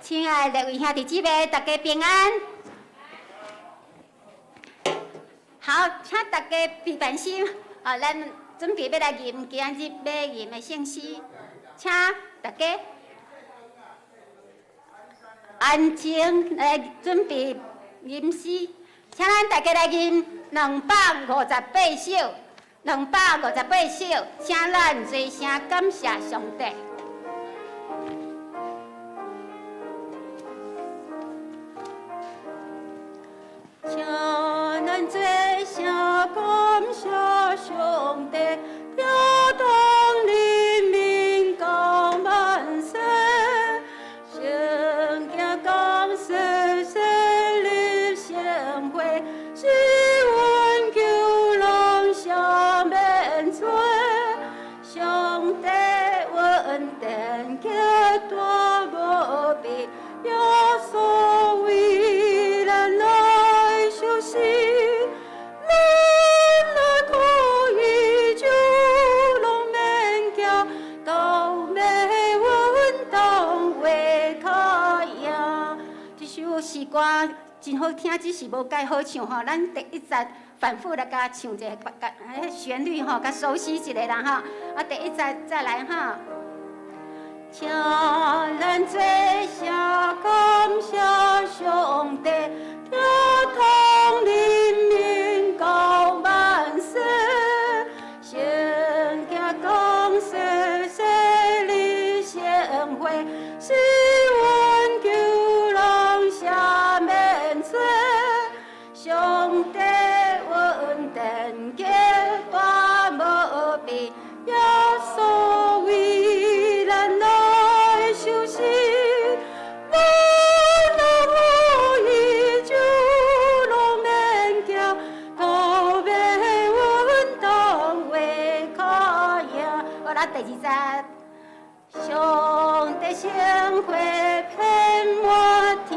親愛的各位兄弟姊妹，大家平安。好，請大家平平心，啊，咱準備欲來吟今仔日欲吟的聖詩，請大家安靜來準備吟詩，請咱大家來吟258首，258首，請咱齊聲感謝上帝。請咱齊聲感謝上帝，聽當人民到萬世，聖經講說洗禮聖血，是阮救人赦免罪，上帝恩典極大無比，耶穌為咱來受死，咱若靠伊就攏免驚，到尾阮當會較贏。這首詩歌真好聽，只是無介好唱吼。咱第一節反覆來共唱一下，共彼旋律吼，共熟悉一下啦吼。啊，第一節再來哈。請咱齊聲感謝上帝，聽當人民到萬世，聖經講說洗禮聖血，是阮救人赦免罪，上帝恩典極大無比，耶穌為咱來受死，咱若靠伊就攏免驚，到尾阮當會較贏。好啦，第二節，上帝聖血遍滿天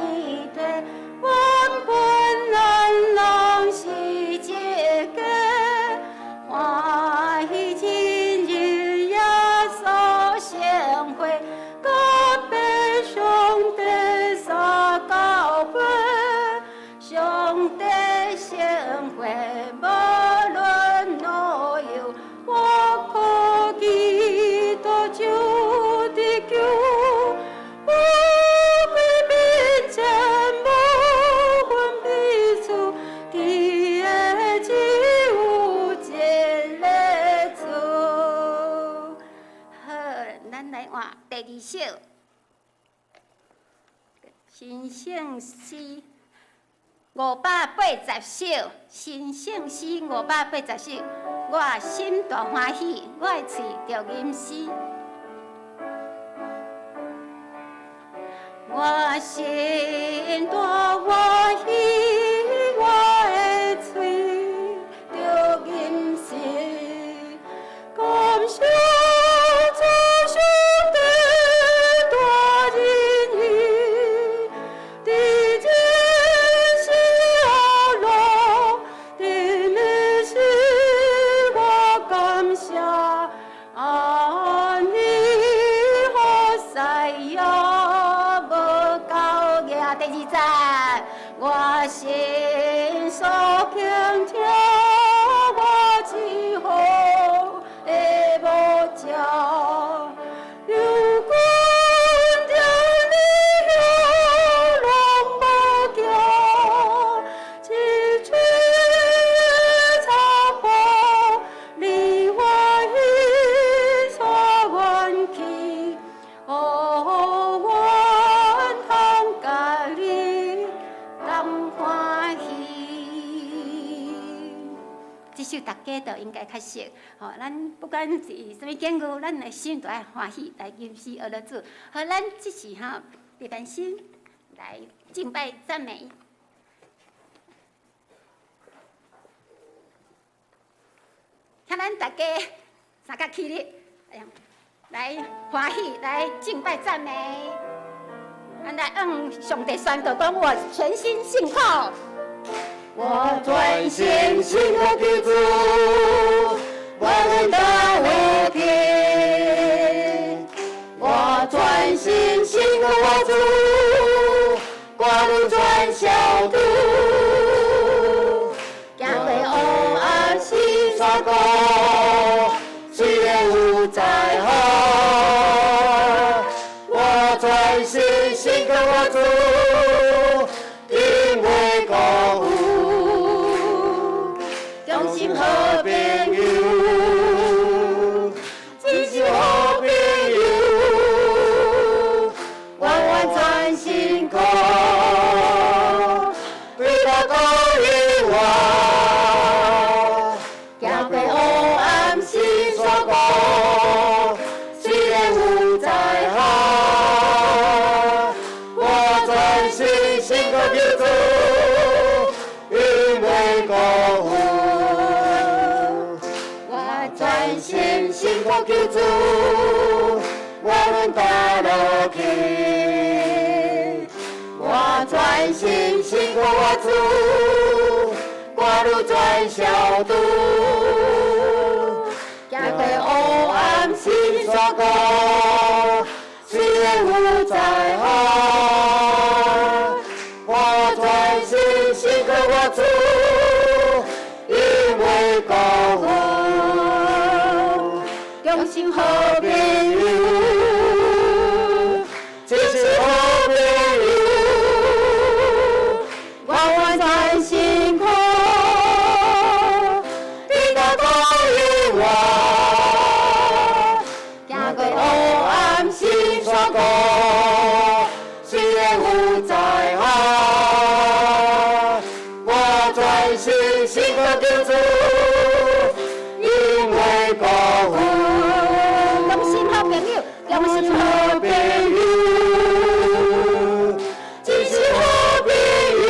地，原本咱人是一家，歡喜今日耶穌聖血，甲父上帝相交陪，上帝聖血無論老幼，我靠基督就得救，無鬼貧賤無分彼此，佇的只有一个主。好，咱來換第二首，神聖詩580首，神聖詩580首，我心大歡喜，我的喙著吟詩。我心大歡喜，我的喙著吟詩，感謝主上帝大仁義，佇日時阿樂，佇暝時我感謝，按呢好勢也無夠額。第二節，我心所傾聽，我至好的牧者，有君聽你攏無驚，一吹草坡，你歡喜帶阮去，予阮通佮你同歡喜。這首大家都應該較熟，吼，咱不管是啥物境遇，咱的心都愛歡喜來吟詩學樂主。好，咱這時吼，平平心來敬拜讚美。請咱大家三腳起立，來歡喜來敬拜讚美。咱來向上帝宣告講：我全心信靠。我專心信靠的主，萬能大無敵。我專心信靠我主，轉小途，行過黑暗深山谷，雖然有災禍，我專心信靠我主，永袂辜負。同心好好朋友，真心好朋友，完完全信靠，對他高於我，行過黑暗深山谷，雖然有災禍，我專心信靠救主，永袂辜負。我專心信靠救主，無論佗落去。我專心信靠我主，掛路轉小途。行過黑暗深山谷，雖然有災禍，我專心信靠我主，永袂辜負。同心好朋友，真是好朋友，完完全信靠，你若高於我，行過黑暗深山谷，雖然有災禍，我專心信靠救主，永袂辜負。同心好朋友，同心好朋友，真是好朋友，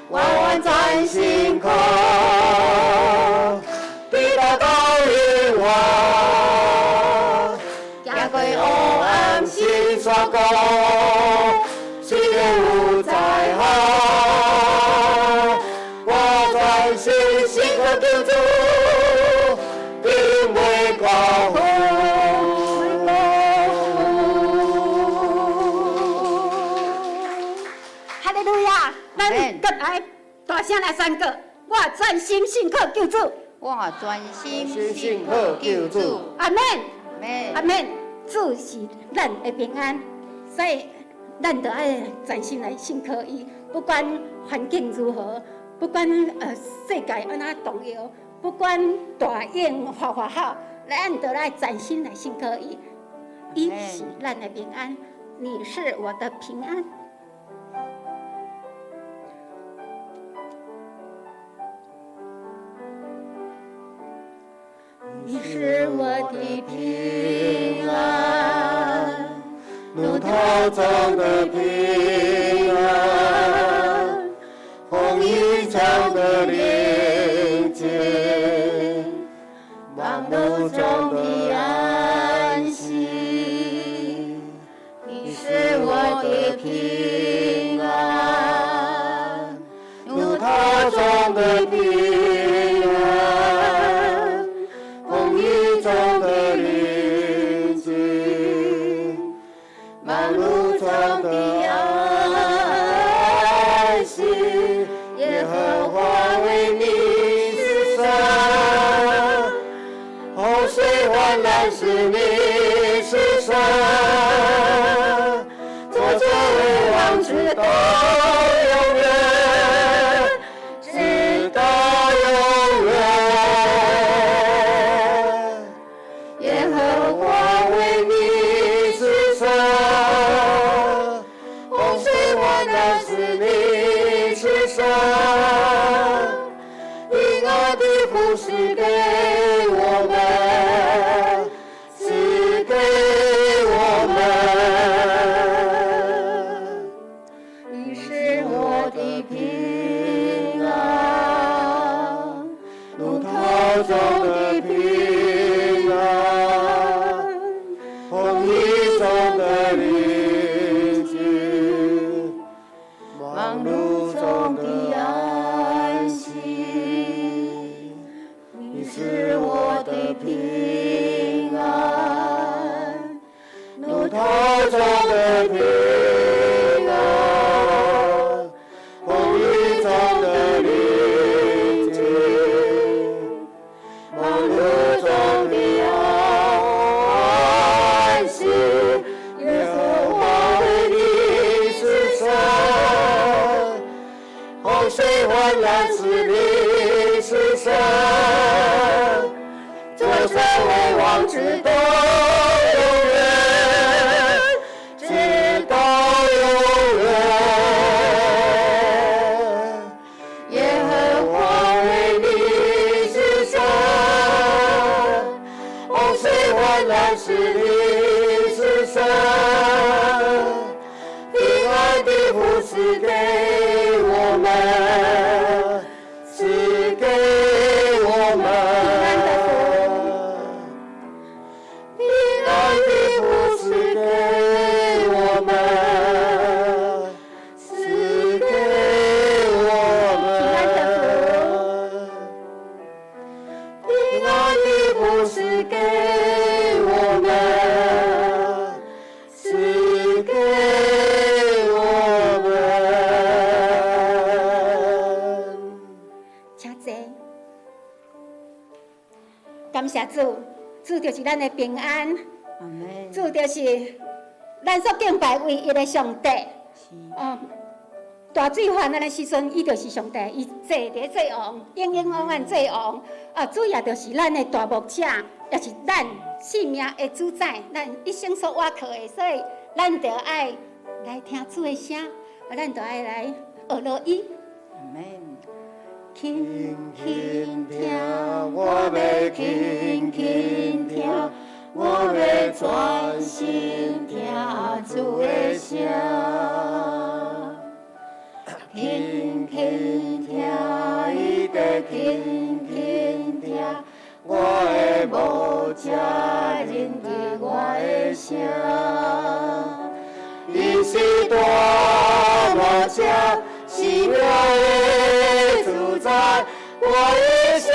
完完全信靠，比他高於我，行過黑暗深山谷，雖然有災禍，我專心信靠救主，永袂辜負。辜負。哈利路亞！咱閣來大聲來宣告：我專心信靠救主。我專心信靠救主。阿門。阿阿門。主是咱的平安，所以咱就愛專心來信靠伊。不管環境如何，不管世界按怎動搖，不管大湧發發好，咱就來專心來信靠伊。伊是咱的平安，你是我的平安。你是我的平安，怒濤中的平安，風雨中的寧靜，忙碌中的安息。你是我的平安，怒濤中的平安，風雨中的寧靜，忙碌中的安息。耶和華為你是神，洪水泛濫時你是神，坐著為王直到永遠，直到永遠。耶和華為你是神，洪水泛濫時你是神，以愛的福賜給我們，賜給我們。直到永遠，直到永遠。耶和華為你是神，洪水泛濫時你是神，平安的福賜給我們，賜給我們。平安的福賜給我們，賜給我們。平安的福賜給我們，賜給我們。請坐。感謝主，主就是咱的平安，阿門。主就是咱所敬拜唯一的上帝。哦，大水泛濫的時陣，伊就是上帝，伊坐佇做王，永永遠遠做王。啊，主也就是咱的大牧者，也是咱性命的主宰，咱一生所倚靠的，所以咱就愛來聽主的聲，啊，咱就愛來學落伊。阿門。輕輕聽，我欲輕輕聽，我欲專心聽主的聲。輕輕聽，伊在輕輕聽，我的牧者認得我的聲。伊是大牧者，生命的主宰，我一生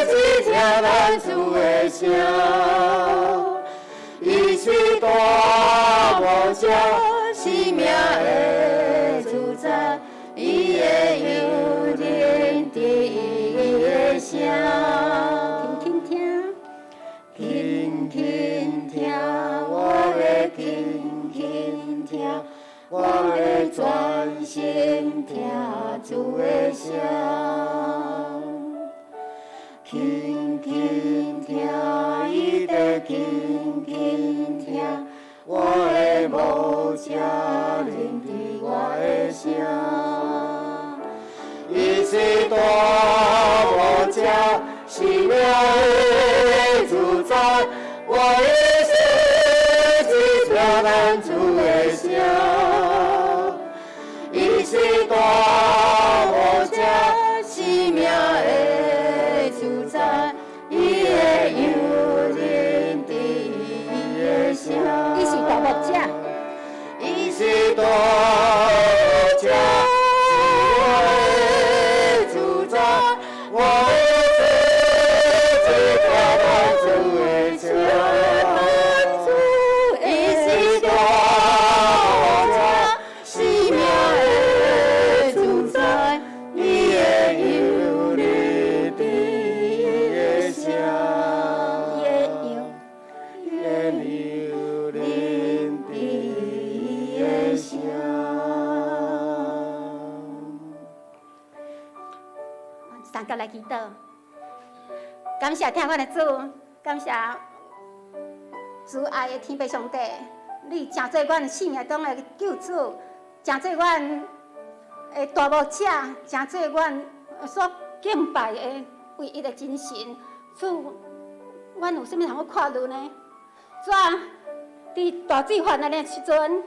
只聽咱主的聲。伊是大牧者，生命的主宰，伊的羊認得伊的聲。輕輕聽，輕輕聽，我欲輕輕聽，我欲專心聽主的聲。輕輕聽，伊在輕輕聽，我的牧者認得我的聲。伊是大牧者，生命的主宰，我一生只聽咱主的聲。伊是大牧者，生命的主宰，伊的羊認得伊的聲。伊是大牧者，伊是大牧者，生命的主宰，我一生只聽咱主的聲。伊是大牧者，生命的主宰，伊的羊認得伊的聲。伊的羊。伊的羊認得伊的聲。三個來祈禱，感謝疼阮的主，感謝慈愛的天父上帝，你成做阮生命中的救主，成做阮的大牧者，成做阮所敬拜的唯一的真神。主，阮有啥物通好看慮呢？主啊，佇大水泛濫的時陣，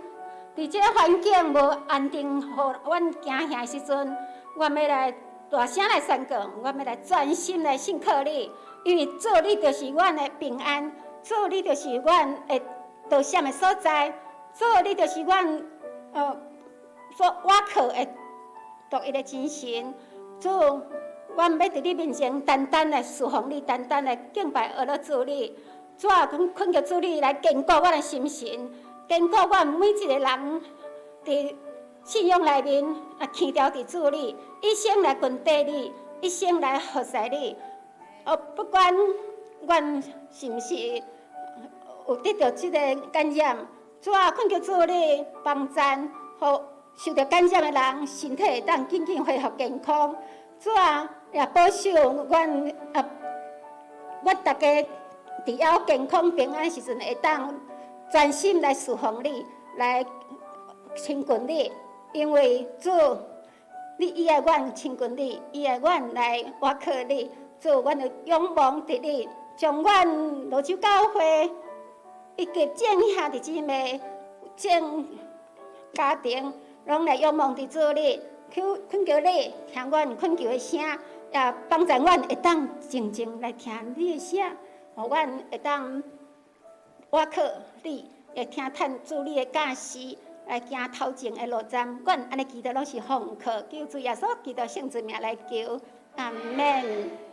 佇這個環境無安定，予阮驚嚇的時陣，阮欲來大聲來宣告，阮欲來專心來信靠你，因為主你就是阮的平安，主你就是阮的逃險的所在，主你就是阮所倚靠的獨一的真神。主，阮欲佇你面前單單來侍奉你，單單來敬拜阿羅主你。主啊，懇求主你來堅固阮的心神，堅固阮每一個人佇信仰內面啊，徛牢佇主你，一生來跟綴你，一生來服侍你。哦，不管阮是毋是有得著這個感染，主啊，懇求主你幫贊，予受著感染的人身體會當緊緊恢復健康。主啊，也保守阮啊，阮逐家伫猶健康平安時陣，會當專心來侍奉你，來親近你，因為主，你伊愛阮親近你，伊愛阮來倚靠你，主，阮就仰望佇你，將阮蘆洲教會以及眾兄弟姊妹、眾家庭，攏來仰望佇主你，求懇求你聽阮懇求的聲，也幫助阮會當靜靜來聽你的聲，予阮會當倚靠你，會聽趁主你的教示，來行頭前的路站。阮按呢祈禱攏是奉靠救主耶穌基督聖子名來求，阿門。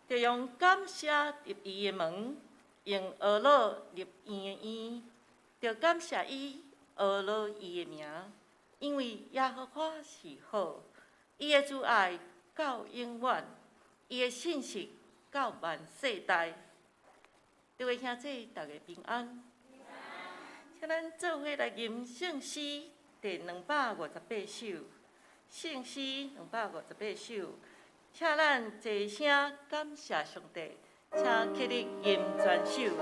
著用感謝入伊的門，用呵咾入伊的院，著感謝伊，呵咾伊的名，因為耶和華是好，伊的慈愛到永遠，伊的信實到萬世代。各位兄弟，大家平安。請咱做伙來吟聖詩第258首，聖詩258首。請咱齊聲感謝上帝，請起立吟全首。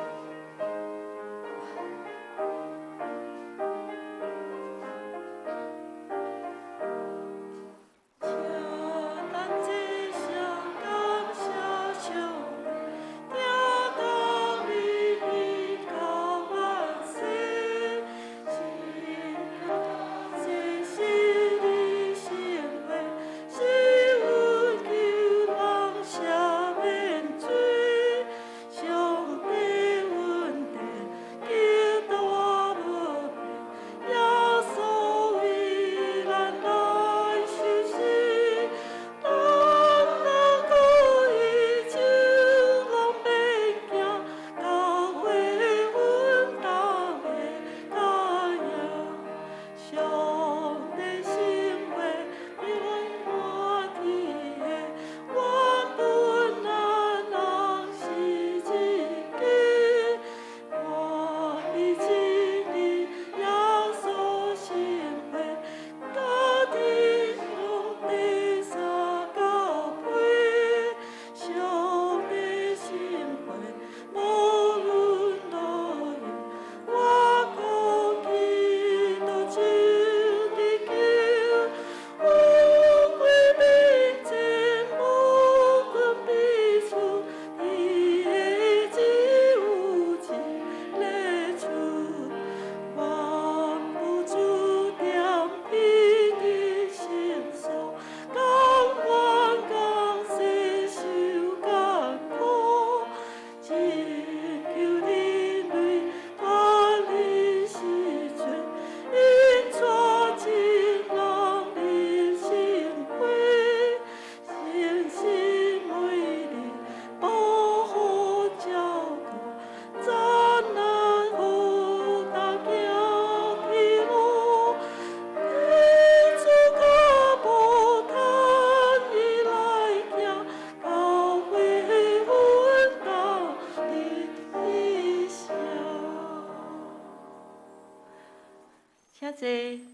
請坐。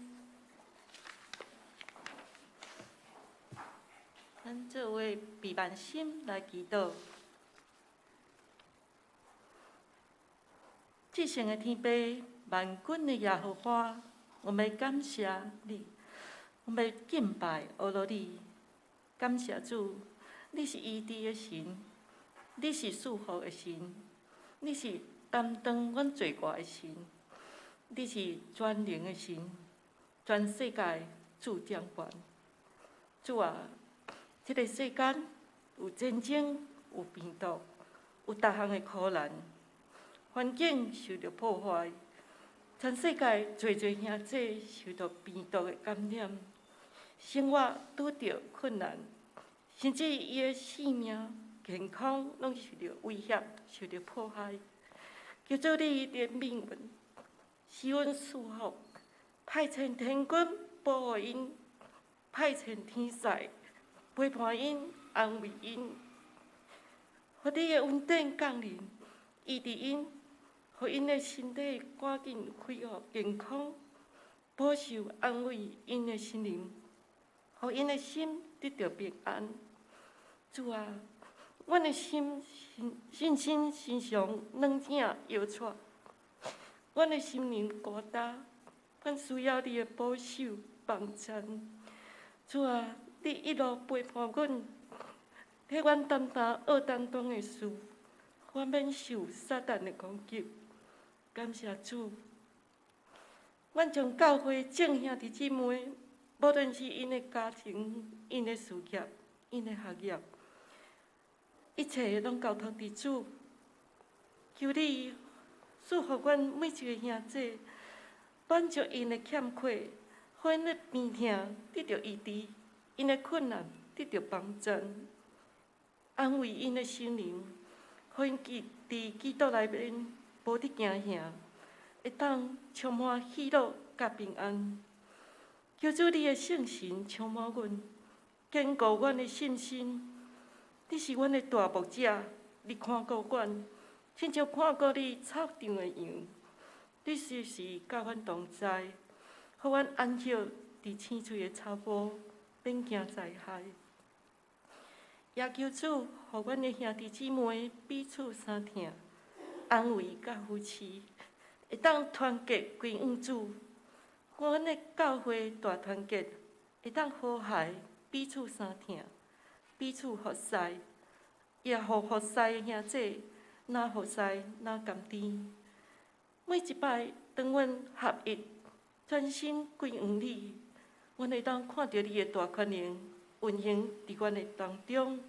咱做伙閉目心來祈禱。至聖的天父，萬軍的耶和華，我們感謝你，我們敬拜阿羅你，感謝主，你是醫治的神，你是賜福的神，你是擔當阮罪過的神，你是全能的神，全世界主掌權。主啊，這个世間有戰爭，有病毒，有逐項的苦難，環境受著破壞，全世界濟濟兄弟受著病毒的感染，生活拄著困難，甚至伊的性命、健康攏受著威脅、受著迫害。求主你憐憫阮，施阮賜福，派遣天軍保護𪜶，派遣天使陪伴𪜶、安慰𪜶，予你的恩典降臨，醫治𪜶，予𪜶的身體趕緊恢復健康，保守安慰𪜶的心靈，予𪜶的心得著平安。主啊，阮的心信心時常軟正搖掣，阮的心靈孤單，阮需要你的保守幫助。主啊，你一路陪伴阮，替阮擔當惡擔當的事，阮免受撒旦的攻擊。感謝主，阮將教會眾兄弟姊妹，無論是𪜶的家庭、𪜶的事業、𪜶的學業，一切攏交託佇主。求你賜予阮每一个兄弟，滿足𪜶的欠缺，予𪜶的病痛得著醫治，𪜶的困難得著幫助，安慰𪜶的心靈，予𪜶佇基督內面無得驚嚇，會當充滿喜樂佮平安。求主你的聖神充滿阮，堅固阮的信心。你是阮的大牧者，你看顧阮，親像看顧你草場的羊。你時時佮阮同在，予阮安歇佇青翠的草坡，免驚災害。也求主，予阮的兄弟姊妹彼此相疼、安慰佮扶持，會當團結歸向主。阮的教會大團結，會當和諧，彼此相疼，彼此服侍，也予服侍的兄弟，若服侍若甘甜。每一擺，當阮合一，專心歸向你，阮會當看著你的大權能運行佇阮的當中，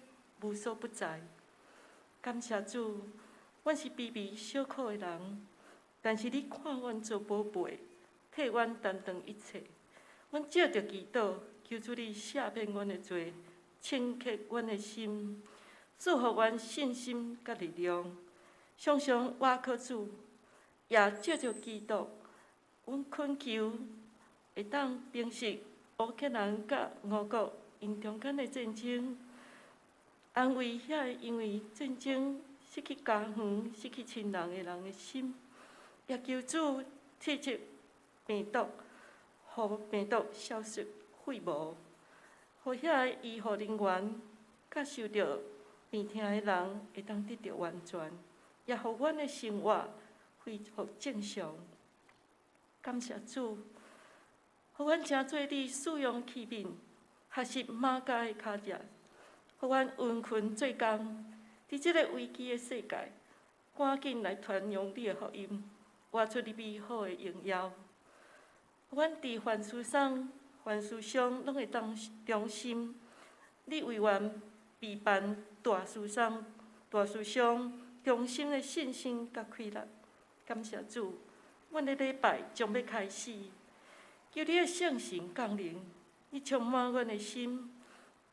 無所不在。感謝主，阮是卑微小可的人，但是你看阮做寶貝，替阮擔當一切。阮藉著祈禱，求主你赦免阮的罪，清潔阮的心，賜予阮信心佮力量，常常倚靠主，也藉著基督，阮懇求會當平息烏克蘭佮俄國𪜶中間的戰爭，安慰遐个因為戰爭失去家園、失去親人的人的心，也求主斥責病毒，予病毒消失廢無，予遐个醫護人員佮受著病痛的人會當得著完全，也予阮的生活恢復正常。感謝主，予阮成做你使用器皿，學習瑪迦的跤跡，予阮殷勤做工，佇這个危機的世界，趕緊來傳揚你的福音，活出你美好的榮耀。予阮佇凡事上、凡事上，攏會當忠心。你為阮備辦大事上、大事上忠心的信心佮氣力。感謝主，阮的禮拜將欲開始，求你的聖神降臨，你充滿阮的心，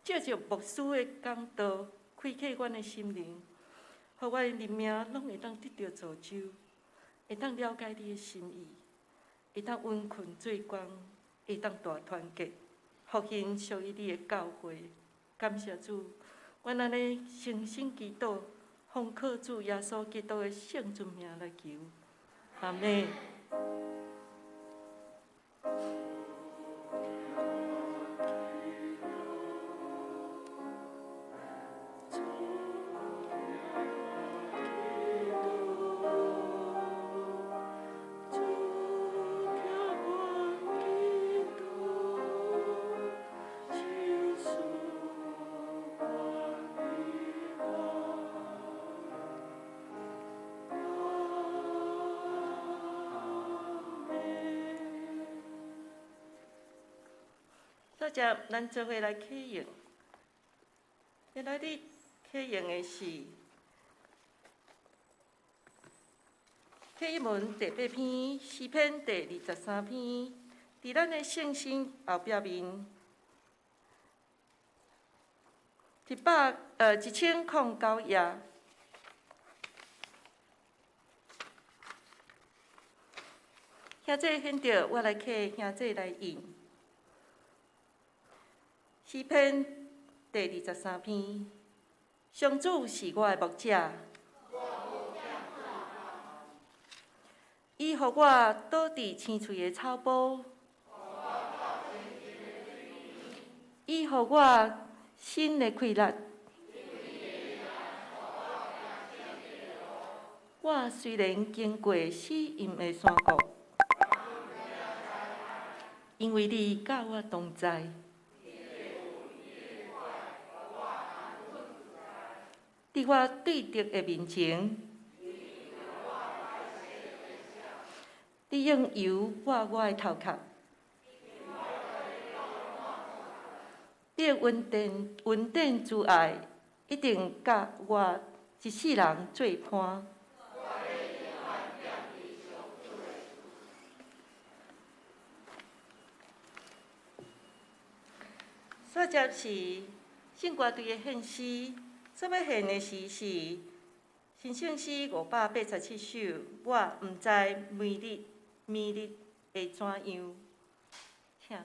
藉著牧師的講道，開啟阮的心靈，予我的靈命攏會當得著造就，會當了解你的心意，會當殷勤做工，會當大團結，復興屬於你的教會。感謝主，阮按呢誠心祈禱，奉靠主耶穌基督的聖尊名來求，阿們。煞接咱做伙來啟用，今仔日啟用的是啟應文第八篇，詩篇第二十三篇，佇咱的聖經後壁面，1009頁。兄姊現著我來啟，兄姊來應。詩篇第二十三篇，上主是我的牧者，伊予我倒佇青翠的草坡，伊予我新的氣力。我雖然經過死蔭的山谷，因為你佮我同在。佇我對敵的面前，你用油抹我的頭殼，你的恩典恩典慈愛一定佮我一世人做伴。煞接是聖歌隊的獻詩，所欲獻的詩是新聖詩587首。我毋知明日明日會怎樣，請。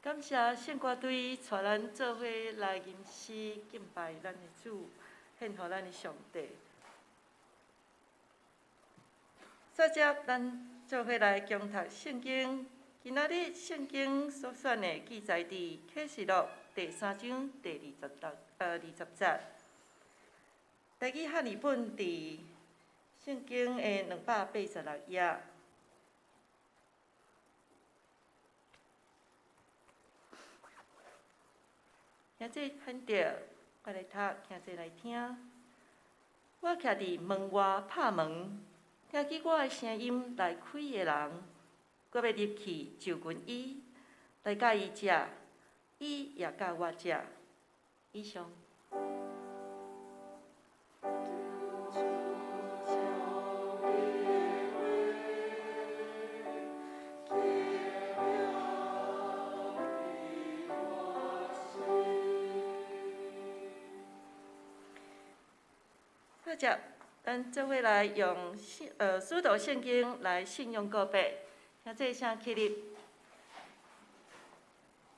感謝聖歌隊帶咱做伙來吟詩敬拜咱的主，獻予咱的上帝。煞接咱做伙來共讀聖經。今仔日聖經所選的記載佇啟示錄第三章第26 20節。台語漢譯本佇聖經的286頁。兄弟肯著，我來讀，兄弟來聽。我徛佇門外拍門，聽見我的聲音來開的人，我欲入去就近伊，來佮伊食，伊也佮我食。以上。煞接，咱做伙來用使徒聖經來信仰告白，請做聲起立，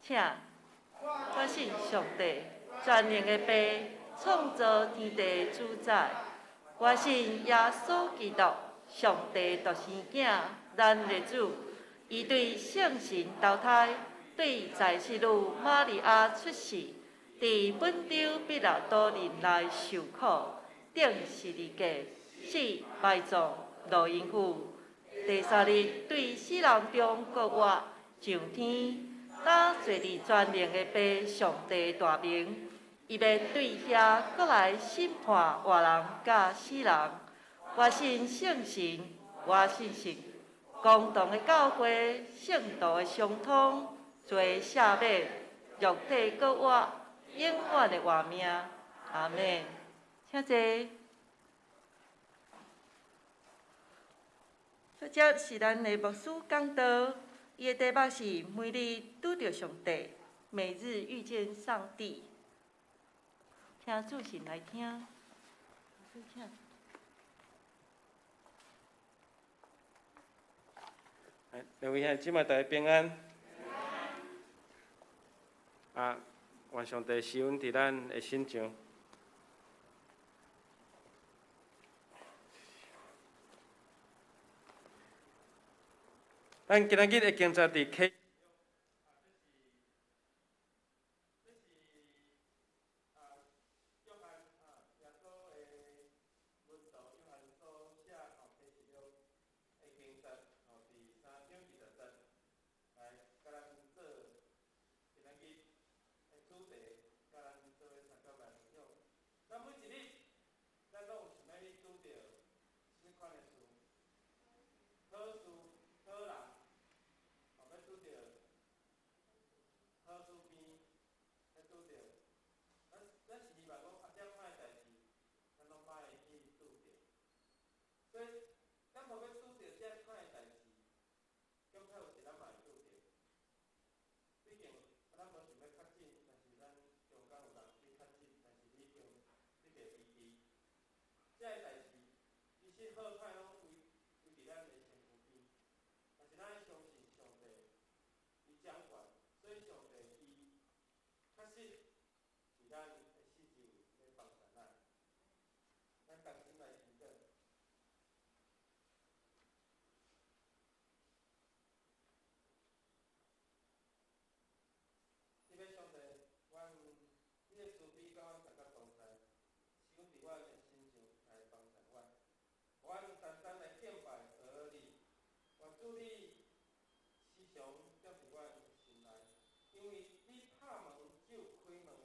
請。我信上帝，全能的父，創造天地主宰。我信耶穌基督，上帝獨生囝，咱的主。伊對聖神投胎，對在聖女瑪利亞出世，佇本丟彼拉多任內受苦，釘十字架，死埋葬，落陰府。第三日對死人中復活，上天，今坐佇全能的父上帝大明，伊欲對遐閣來審判活人佮死人。我信聖神，我信聖公同的教會，聖徒的相通，罪赦免，肉體復活，永遠的活命。阿們。請坐。煞接是咱的牧師講道，伊的題目是每日拄著上帝，每日遇見上帝。請注神來聽。牧師請。各位兄弟姊妹，大家平安。啊，願上帝施恩佇咱的身上。咱今仔日的經節佇啟。所以，咱無欲拄著這款的代誌，恐怕有時咱嘛會拄著。畢竟，咱無想欲確診，但是咱中間有人去確診，但是你已經你袂醫治。這个代誌，其實好歹攏圍圍佇咱的身軀邊，但是咱愛相信上帝，伊掌權，所以上帝伊確實佇咱的四周圍咧幫助咱。咱共心來祈禱。慈悲上帝，阮你的慈悲佮阮大家同在，施恩佇阮的身上來幫助阮，予阮單單來敬拜阿羅你。願主你時常踮佇阮的心內，因為你拍門只有開門的，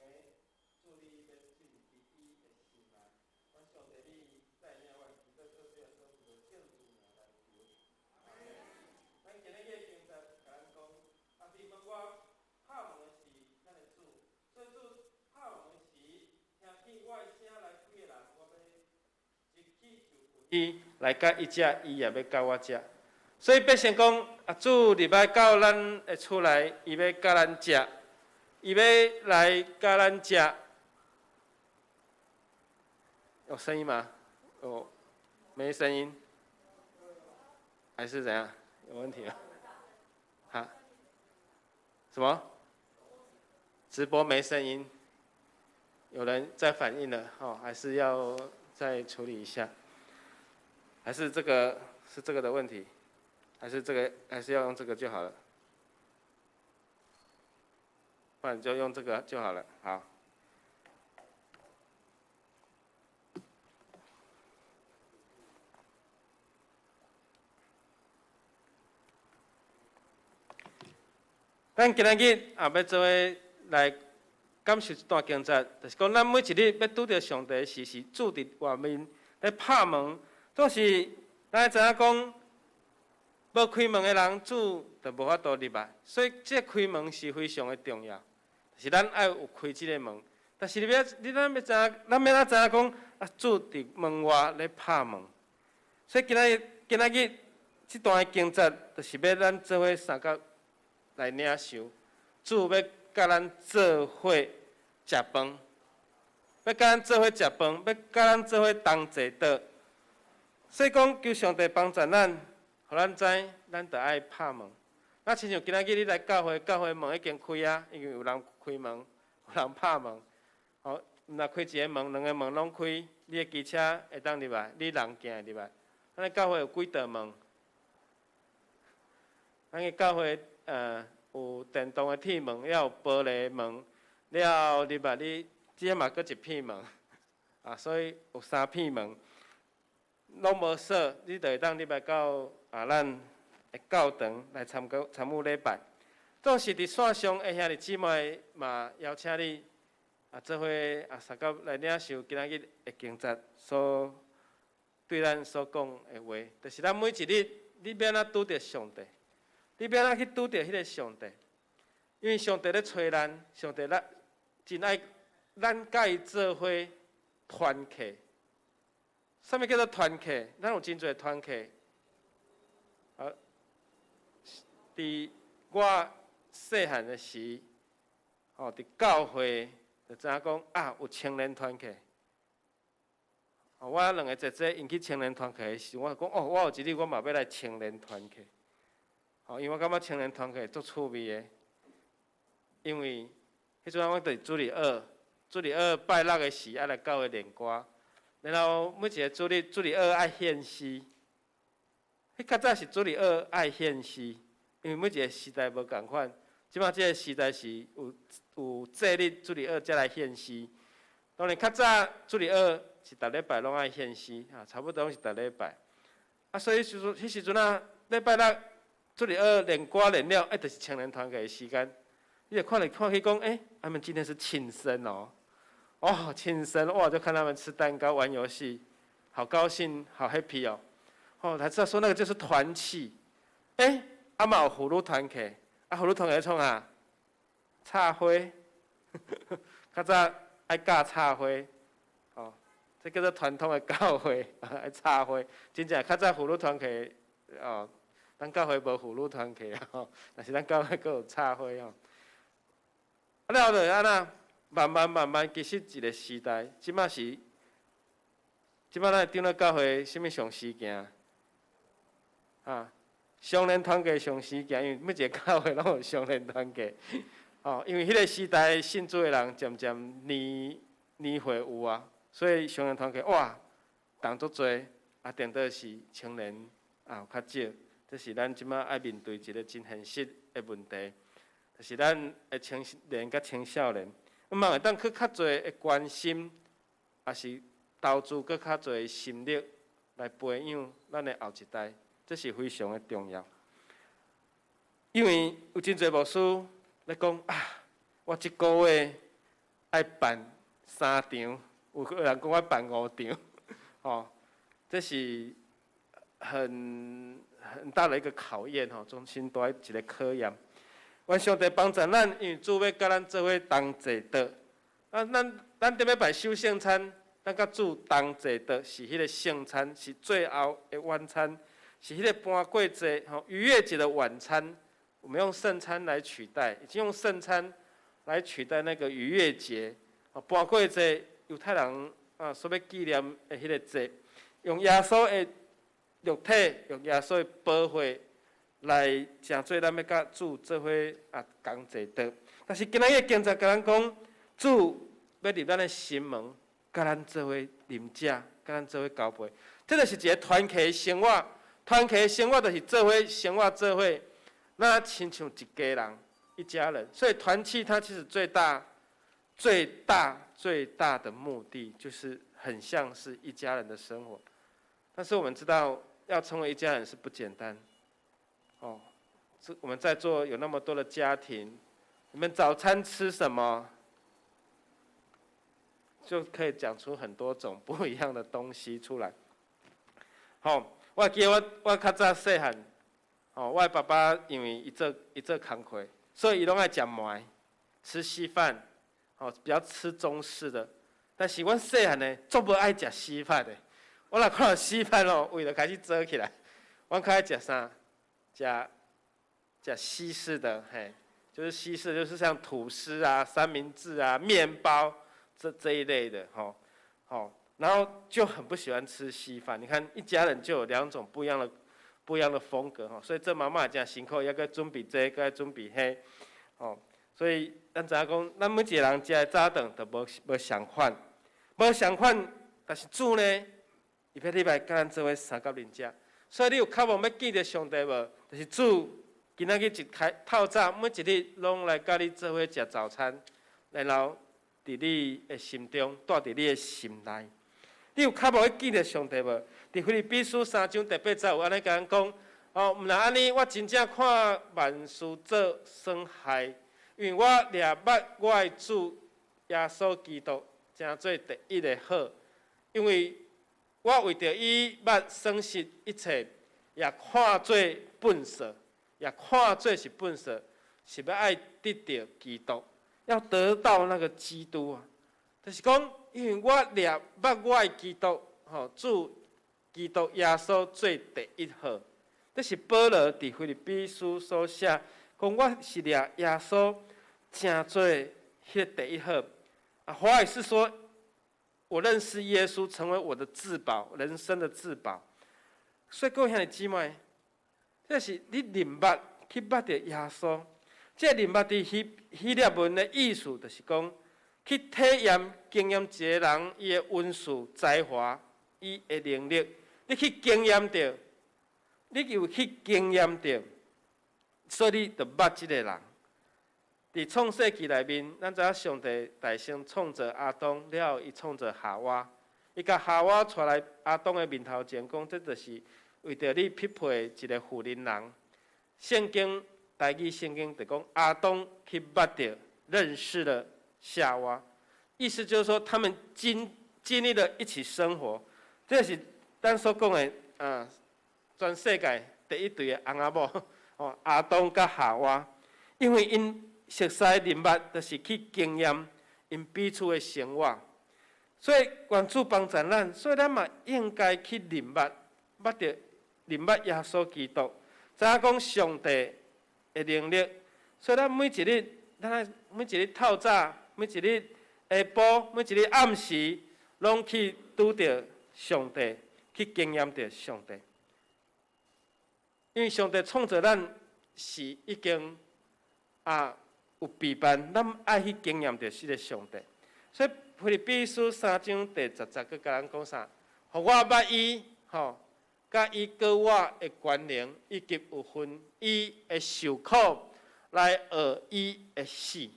主你欲進入伊的心內。願上帝你帶領阮，祈禱靠主耶穌基督聖名來求。咱今日的經節共咱講，佇門外拍門的是咱的主，所以主拍門的時，聽見我的聲來開的人，我欲入去就近伊來佮伊食，伊也欲佮我食。所以變成講，主入來到咱的厝內，伊欲佮咱食，伊欲來佮咱食。有聲音嗎？有，沒聲音，還是怎樣？有問題嗎？哈？什麼？直播沒聲音，有人在反映了，哦，還是要再處理一下，還是這個是這個的問題，還是這個還是要用這個就好了，不然就用這個就好了，好。咱今仔日也欲做伙來感受這段經節，就是講咱每一日欲拄著上帝時，是主佇外面咧拍門，總是咱知影講，無開門的人，主就無法度入來。所以這個開門是非常的重要，就是咱愛有開這個門。但是你欲，你咱欲知影，咱欲按怎知影講啊？主佇門外咧拍門。所以今仔日，今仔日這段的經節，就是欲咱做伙相佮來領受，主欲佮咱做伙食飯，欲佮咱做伙食飯，欲佮咱做伙同齊桌。所以講，求上帝幫助咱，予咱知，咱著愛拍門。若親像今仔日你來教會，教會門已經開啊，因為有人開門，有人拍門。吼，毋若開一個門，兩個門攏開，你的機車會當入來，你人行會入來。咱的教會有幾道門？咱的教會。有電動的鐵門，也有玻璃門，了後入來你這嘛閣一片門，啊，所以有三片門，攏無鎖，你就會當入來到啊，咱的教堂來參加參與禮拜。總是佇線上的兄弟姊妹嘛，邀請你啊，做伙啊，相佮來領受今仔日的經節所對咱所講的話，就是咱每一日，你欲按怎拄著上帝？你欲按怎去拄著彼个上帝？因為上帝咧揣咱，上帝咱真愛咱佮伊做伙團契。啥物叫做團契？咱有真濟團契。啊，佇我細漢的時，吼，佇教會就知影講啊，有青年團契。我兩个姐姐𪜶去青年團契的時，我就講哦，我有一日我嘛欲來青年團契。吼，因為我感覺青年團契足趣味的，因為彼陣我佇主日學，主日學拜六的時愛來教會練歌，然後每一个主日主日學愛獻詩，彼較早是主日學愛獻詩，因為每一个時代無仝款，這擺這个時代是有有祭日主日學才來獻詩，當然較早主日學是逐禮拜攏愛獻詩，哈，差不多攏是逐禮拜，啊，所以時陣彼時陣啊，禮拜六。主日學練歌練了，欸，就是青年團契的時間。你就看來看去講，欸，他們今天是慶生哦，哦，慶生，哇，就看他們吃蛋糕、玩遊戲，好高興，好 happy 哦。哦，才知道說那個就是團契。欸，啊嘛有婦女團契，啊婦女團契創啥？插花，較早愛教插花，哦，這叫做傳統的教會，愛插花。真正較早婦女團契，哦。咱教會無婦女團契吼，但是咱教會閣有插花吼。啊了後就按怎，慢慢慢慢，其實一個時代，這擺是，這擺咱長老教會啥物上時行？啊，少年團契上時行，因為每一个教會攏有少年團契。吼，因為彼个時代信主的人漸漸年年歲有啊，所以少年團契哇，人足濟，啊，顛倒是青年也有較少。這是咱這擺愛面對一个真現實的問題，就是咱的青年佮青少年，毋茫會當去較濟的關心，抑是投資閣較濟的心力來培養咱的後一代，這是非常的重要。因為有真濟牧師咧講啊，我這个月愛辦三場，有人講我辦五場，吼，這是很大的一個考驗吼，終身大一个考驗。願上帝幫助咱，因為主欲佮咱做伙同齊桌。啊，咱咱踮咧拜守聖餐，咱佮主同齊桌，是彼个聖餐，是最後的晚餐，是彼个盤過節吼逾越節的晚餐。我們用聖餐來取代，已經用聖餐來取代那個逾越節。哦，盤過節猶太人啊所欲紀念的彼个節，用耶穌的肉體，用耶穌的寶血來成做咱欲佮主做伙啊仝坐桌。但是今仔日的經節共咱講，主欲入咱的心門，佮咱做伙啉食，佮咱做伙交陪。這就是一个團契的生活，團契的生活就是做伙生活做伙，那親像一家人，一家人。所以團契它其實最大、最大、最大的目的，就是很像是一家人的生活。但是我們知道，要成為一家人是不簡單。哦，這我們在座有那麼多的家庭，你們早餐吃什麼？就可以講出很多種不一樣的東西出來。好，我記得我較早細漢，哦，我的爸爸因為伊做工課，所以伊攏愛食糜，吃稀飯，哦，比較吃中式的。但是阮細漢呢，足無愛食稀飯的。我若看到稀飯哦，胃就開始做起來。阮較愛食啥？食西式的，嘿，就是西式，就是像吐司啊、三明治啊、麵包這一類的，吼，吼，然後就很不喜歡吃稀飯。你看一家人就有兩種不一樣的風格，吼，所以這媽媽真辛苦，猶閣準備這個，閣準備彼，吼，所以咱知影講，咱每一個人食的早頓都無相款，無相款，但是主呢，伊欲入來佮咱做伙相佮啉食，所以你有渴望欲見著上帝無？就是主今仔日一開透早，每一日攏來佮你做伙食早餐，然後佇你的心中，蹛佇你的心內。你有渴望欲見著上帝無？佇腓立比書三章第八節有按呢共咱講，哦，毋若按呢，我真正看萬事做損害，因為我掠捌我的主耶穌基督，成做第一的好，因為我為著伊捌損失一切，也看做糞掃，也看做是糞掃，是欲愛得著基督，要得到那個基督啊！就是講，因為我掠捌我的基督，吼，主基督耶穌做第一好。這是保羅佇腓立比書所寫，講我是掠耶穌成做彼个第一好。啊，華語是說，我認識耶穌成為我的至寶，人生的至寶。所以各位兄弟姊妹，這是你認捌去捌著耶穌。這個認捌佇希臘文的意思，就是講去體驗、經驗一个人伊的恩賜、才華、伊的能力，你去經驗著，你有去經驗著，所以你就捌這个人。佇創世記內面，咱知影上帝大先創造亞當，了後伊創造夏娃，伊共夏娃帶來亞當的面頭前，講這就是為著你匹配一个婦人人。聖經台語聖經就講亞當去捌著認識了夏娃，意思就是說他們經歷了一起生活，這是咱所講的啊，全世界第一對的翁仔某，哦，亞當佮夏娃，因為𪜶熟似認捌，就是去經驗𪜶彼此的生活，所以願主幫助咱，所以咱嘛應該去認捌，捌著認捌耶穌基督，知影講上帝的能力，所以咱每一日，咱每一日透早，每一日下晡，每一日暗時，攏去拄著上帝，去經驗著上帝。因為上帝創造咱是已經啊有備辦，咱愛去經驗著這个上帝。所以腓立比書三章第十節，閣共咱講啥？予我捌伊，吼，佮伊佮我的關聯，以及有份伊的受苦，來學伊的死。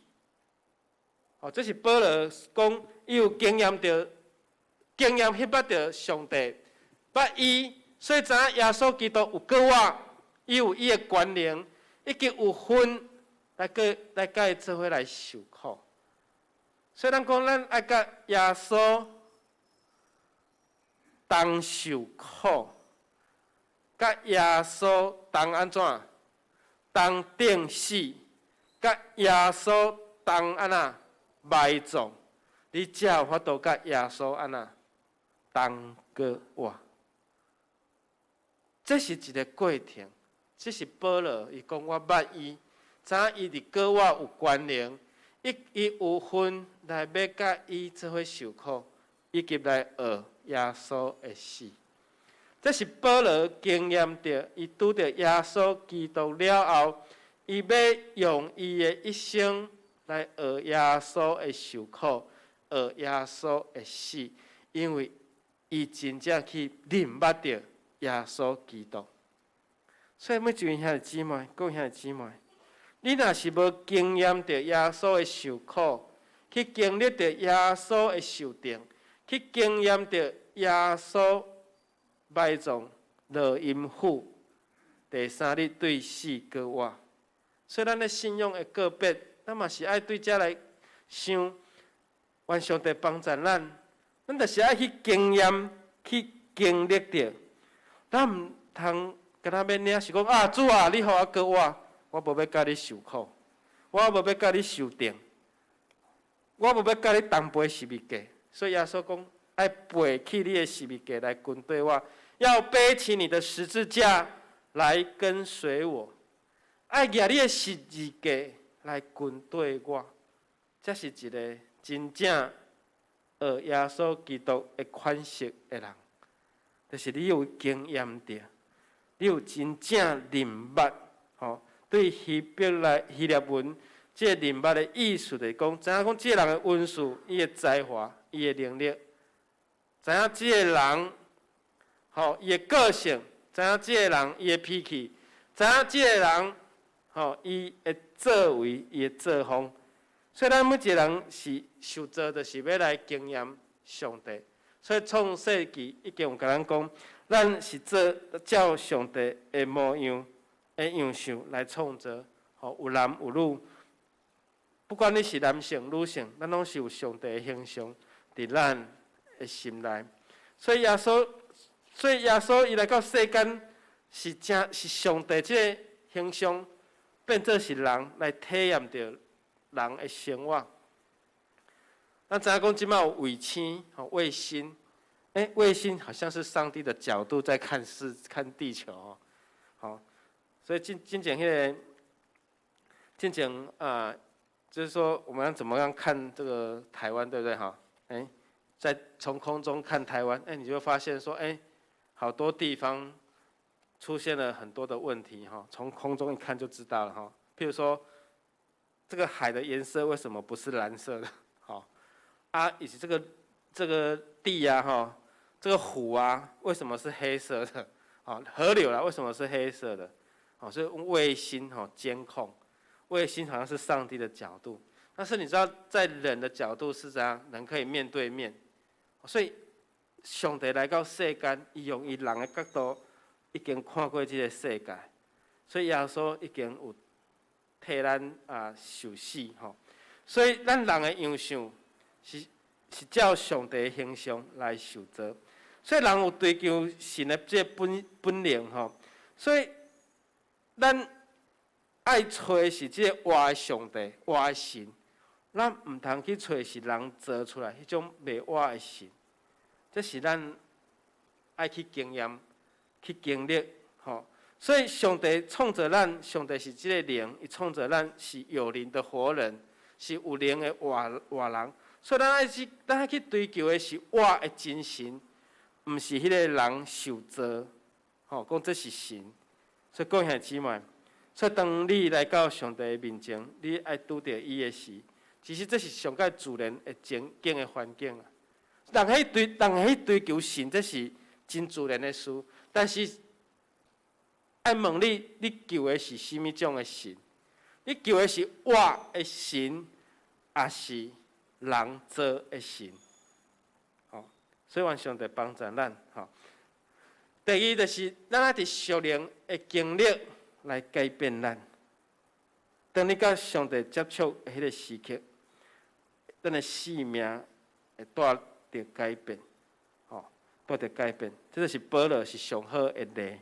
哦，這是保羅講，伊有經驗著，經驗彼捌著上帝，捌伊，所以知影耶穌基督有佮我，伊有伊的權能，以及有份來佮來佮伊做伙來受苦。所以咱講，咱愛佮耶穌同受苦，佮耶穌同按怎？同釘死，佮耶穌同按怎埋葬，你才有法度佮耶穌按怎同閣活。這是一个過程，這是保羅伊講我捌伊，知影伊佇閣我有關聯，伊有份來欲佮伊做伙受苦，以及來學耶穌的死。這是保羅經驗著，伊拄著耶穌基督了後，伊欲用伊的一生來學耶穌的受苦，學耶穌的死，因為伊真正去認捌著耶穌基督。所以每一位兄弟姊妹，各位兄弟姊妹，你若是無經驗著耶穌的受苦，去經歷著耶穌的受釘，去經驗著耶穌埋葬落陰府，第三日對死閣活。所以咱的信仰的個別，咱嘛是愛對這來想，願上帝幫助咱，咱就是愛去經驗、去經歷著。咱毋通干焦欲領，是講啊，主啊，你予我閣活，我無欲佮你受苦，我無欲佮你受釘，我無欲佮你同背十字架。所以耶穌講，愛背起你的十字架來跟隨我，要背起你的十字架來跟隨我，愛舉你的十字架來跟隨我，這是一個真正學耶穌基督的款式的人，就是你有經驗著，你有真正認捌，吼，對希伯來希臘文，這個認捌的意思就是講，知影講這個人的恩賜、伊的才華、伊的能力，知影這個人，吼，伊的個性，知影這個人伊的脾氣，知影這個人，吼，伊的作為、伊的作風。所以咱每一個人是受造，就是欲來經驗上帝。所以創世記已經有共咱講，咱是做照上帝的模樣的樣式來創造，吼，有男有女。不管你是男性、女性，咱攏是有上帝的形象佇咱的心內。所以耶穌伊來到世間是正是上帝這个形象變做是人來體驗著人的生活。咱知影講這擺有衛星，吼，衛星，欸，衛星好像是上帝的角度在看世、看地球哦，好，所以進前彼个，進前啊，就是說我們要怎麼樣看這個台灣，對不對？哈，欸，在從空中看台灣，欸，你就會發現說，欸，好多地方出現了很多的問題，哈，從空中一看就知道了，哈。譬如說，這個海的顏色為什麼不是藍色的？好，啊，以及這個地啊，哈，這個湖啊，為什麼是黑色的？好，河流啊，為什麼是黑色的？好，所以用衛星哈監控，衛星好像是上帝的角度，但是你知道，在人的角度是怎樣？人可以面對面，所以上帝來到世間，伊用伊人的角度已經看過這個世界，所以耶穌已經有替咱啊受死吼，所以咱人的樣式是照上帝的形象來受造，所以人有追求神的這個本能吼，所以咱愛揣是這个活的上帝、活的神，咱毋通去揣是人造出來彼種袂活的神，這是咱愛去經驗、去經歷吼。所以上帝創造咱，上帝是這个靈，伊創造咱是有靈的活人，是有靈的活活人。所以咱愛去追求的是活的真神，毋是彼个人受造，吼，講這是神。所以各位兄弟姊妹，所以當你來到上帝的面前，你愛拄著伊的時，其實這是上蓋自然的情景的環境啊。人去追求神，這是真自然的事。但是愛問你，你求的是啥物種的神？你求的是活的神，抑是人造的神？吼，所以願上帝幫助咱。吼，第二就是咱愛佇屬靈的經歷來改變咱。當你佮上帝接觸的彼个時刻，咱的生命會帶著改變，吼，帶著改變。這就是保羅是上好的例。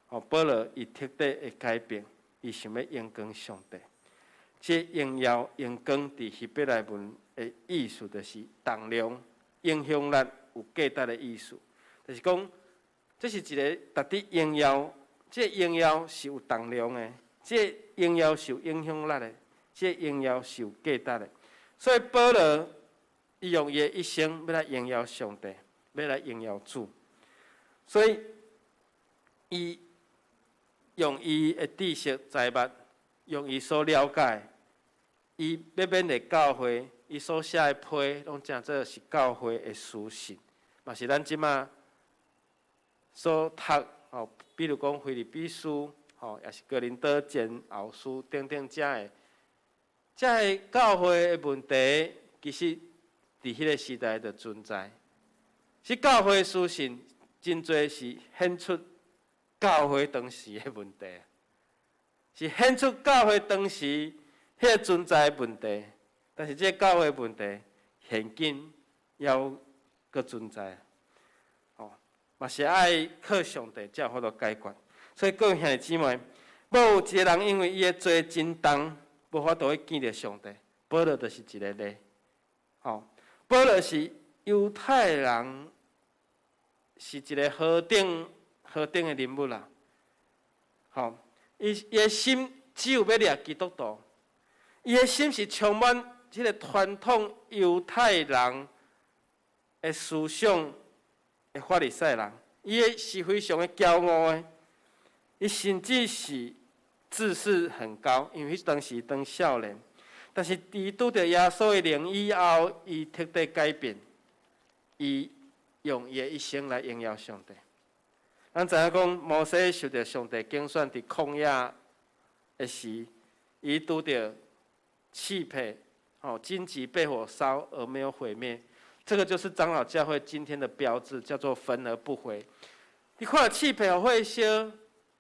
吼，保羅伊徹底的改變，伊想欲榮光上帝。這榮耀榮光佇希伯來文的意思，就是重量、影響力、有價值的意思。就是講，這是一個值得榮耀，這個榮耀是有重量的，這個榮耀是有影響力的，這個榮耀是有價值的。所以保羅伊用伊的一生欲來榮耀上帝，欲來榮耀主。所以伊用伊的知識才捌，用伊所了解，伊欲勉勵教會，伊所寫的批，攏誠做是教會的書信，嘛是咱這馬所讀吼，比如講腓立比書，吼，抑是哥林多前後書等等遮的，遮个教會的問題，其實佇彼个時代就存在。是教會書信真濟是顯出教會當時的問題，是顯出教會當時彼个存在的問題。但是這个教會問題現今猶閣存在，吼，嘛是愛靠上帝才有法度解決。所以各位兄弟姊妹，無有一個人因為伊的罪真重，無法度去見著上帝。保羅就是一個例，吼，保羅是猶太人，是一個何等何等的人物啦，吼，伊伊的心只有欲掠基督徒，伊的心是充滿這个傳統猶太人的思想的法利賽人，伊的是非常的驕傲的，伊甚至是自視很高，因為彼當時當少年，但是伊拄著耶穌的靈以後，伊徹底改變，伊用伊的一生來榮耀上帝。咱知影講，摩西受著上帝揀選佇曠野的時，伊拄著刺皮，吼，荊棘被火燒而沒有毀滅，這個就是長老教會今天的標誌，叫做焚而不毀。你看刺皮予火燒，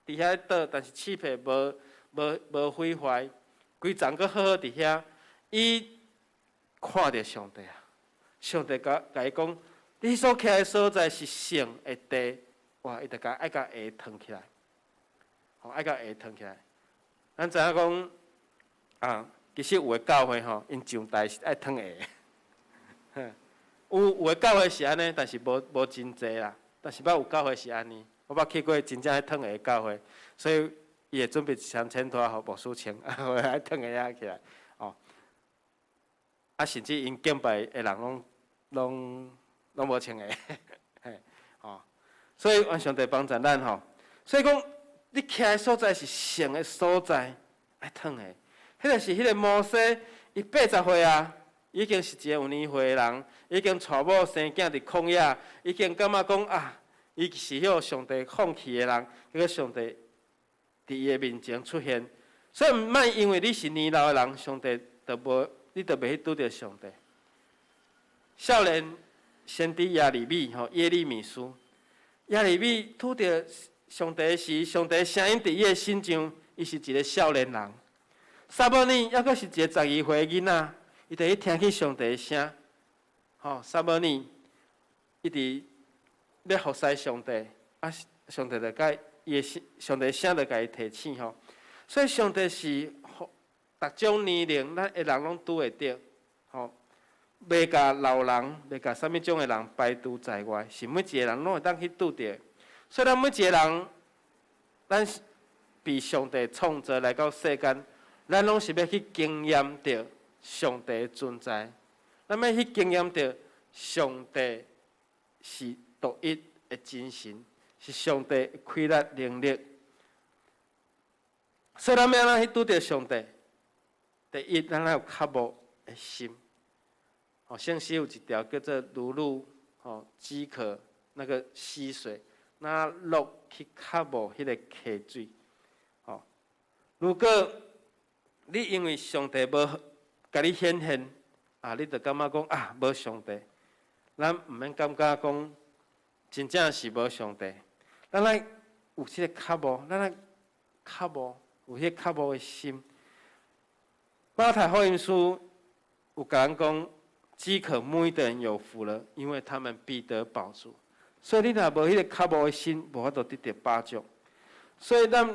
佇遐倒，但是刺皮無無無毀壞，規叢閣好好佇遐。伊看著上帝啊，上帝共共伊講，你所徛的所在是聖的地，哇！伊就共愛共鞋脫起來，吼，愛共鞋脫起來。咱知影講啊，其實有的教會吼，𪜶上台是愛脫鞋。有有的教會是按呢，但是無無真濟啦。但是捌有教會是按呢，我捌去過真正愛脫鞋的教會，所以伊會準備一雙前拖予牧師穿，愛脫鞋仔起來，哦。啊，甚至𪜶敬拜的人攏攏攏無穿鞋，嘿，吼。所以願上帝幫助咱吼。所以講，你徛的所在是聖的所在，愛脫鞋。彼個是彼個摩西，伊80歲啊，已經是一個有年歲的人，已經娶某生囝佇曠野，已經感覺講啊，伊是予上帝放棄的人，結果上帝佇伊的面前出現。所以毋莫因為你是年老的人，上帝就無，你就袂去拄著上帝。少年先知耶利米吼，耶利米書，耶利米拄著上帝時，上帝聲音佇伊的身上，伊是一個少年人。撒母耳猶閣是一個12歲的囡仔，伊就去聽見上帝的聲。吼，撒母耳一直欲服侍上帝，啊，上帝就共伊的聲，上帝聲就共伊提醒吼。所以上帝是予逐種年齡，咱的人攏拄會著，吼，袂共老人，袂共啥物種的人排除在外，是每一個人攏會當去拄著。所以咱每一個人，咱是被上帝創造來到世間，咱攏是欲去經驗著上帝的存在，咱欲去經驗著上帝是獨一的真神，是上帝的氣力能力。所以咱欲按怎去拄著上帝？第一，咱愛有渴慕的心。吼，聖詩有一條叫做“如鹿吼飢渴那個溪水”，若鹿去渴慕彼个溪水。吼，如果你因為上帝無共你顯現，啊，你就感覺講啊，無上帝。咱毋免感覺講真正是無上帝。咱愛有這个渴慕，咱愛渴慕，有彼個渴慕的心。馬太福音書有共咱講，飢渴慕義的人有福了，因為他們必得飽足。所以你若無彼个渴慕的心，無法度得著飽足。所以咱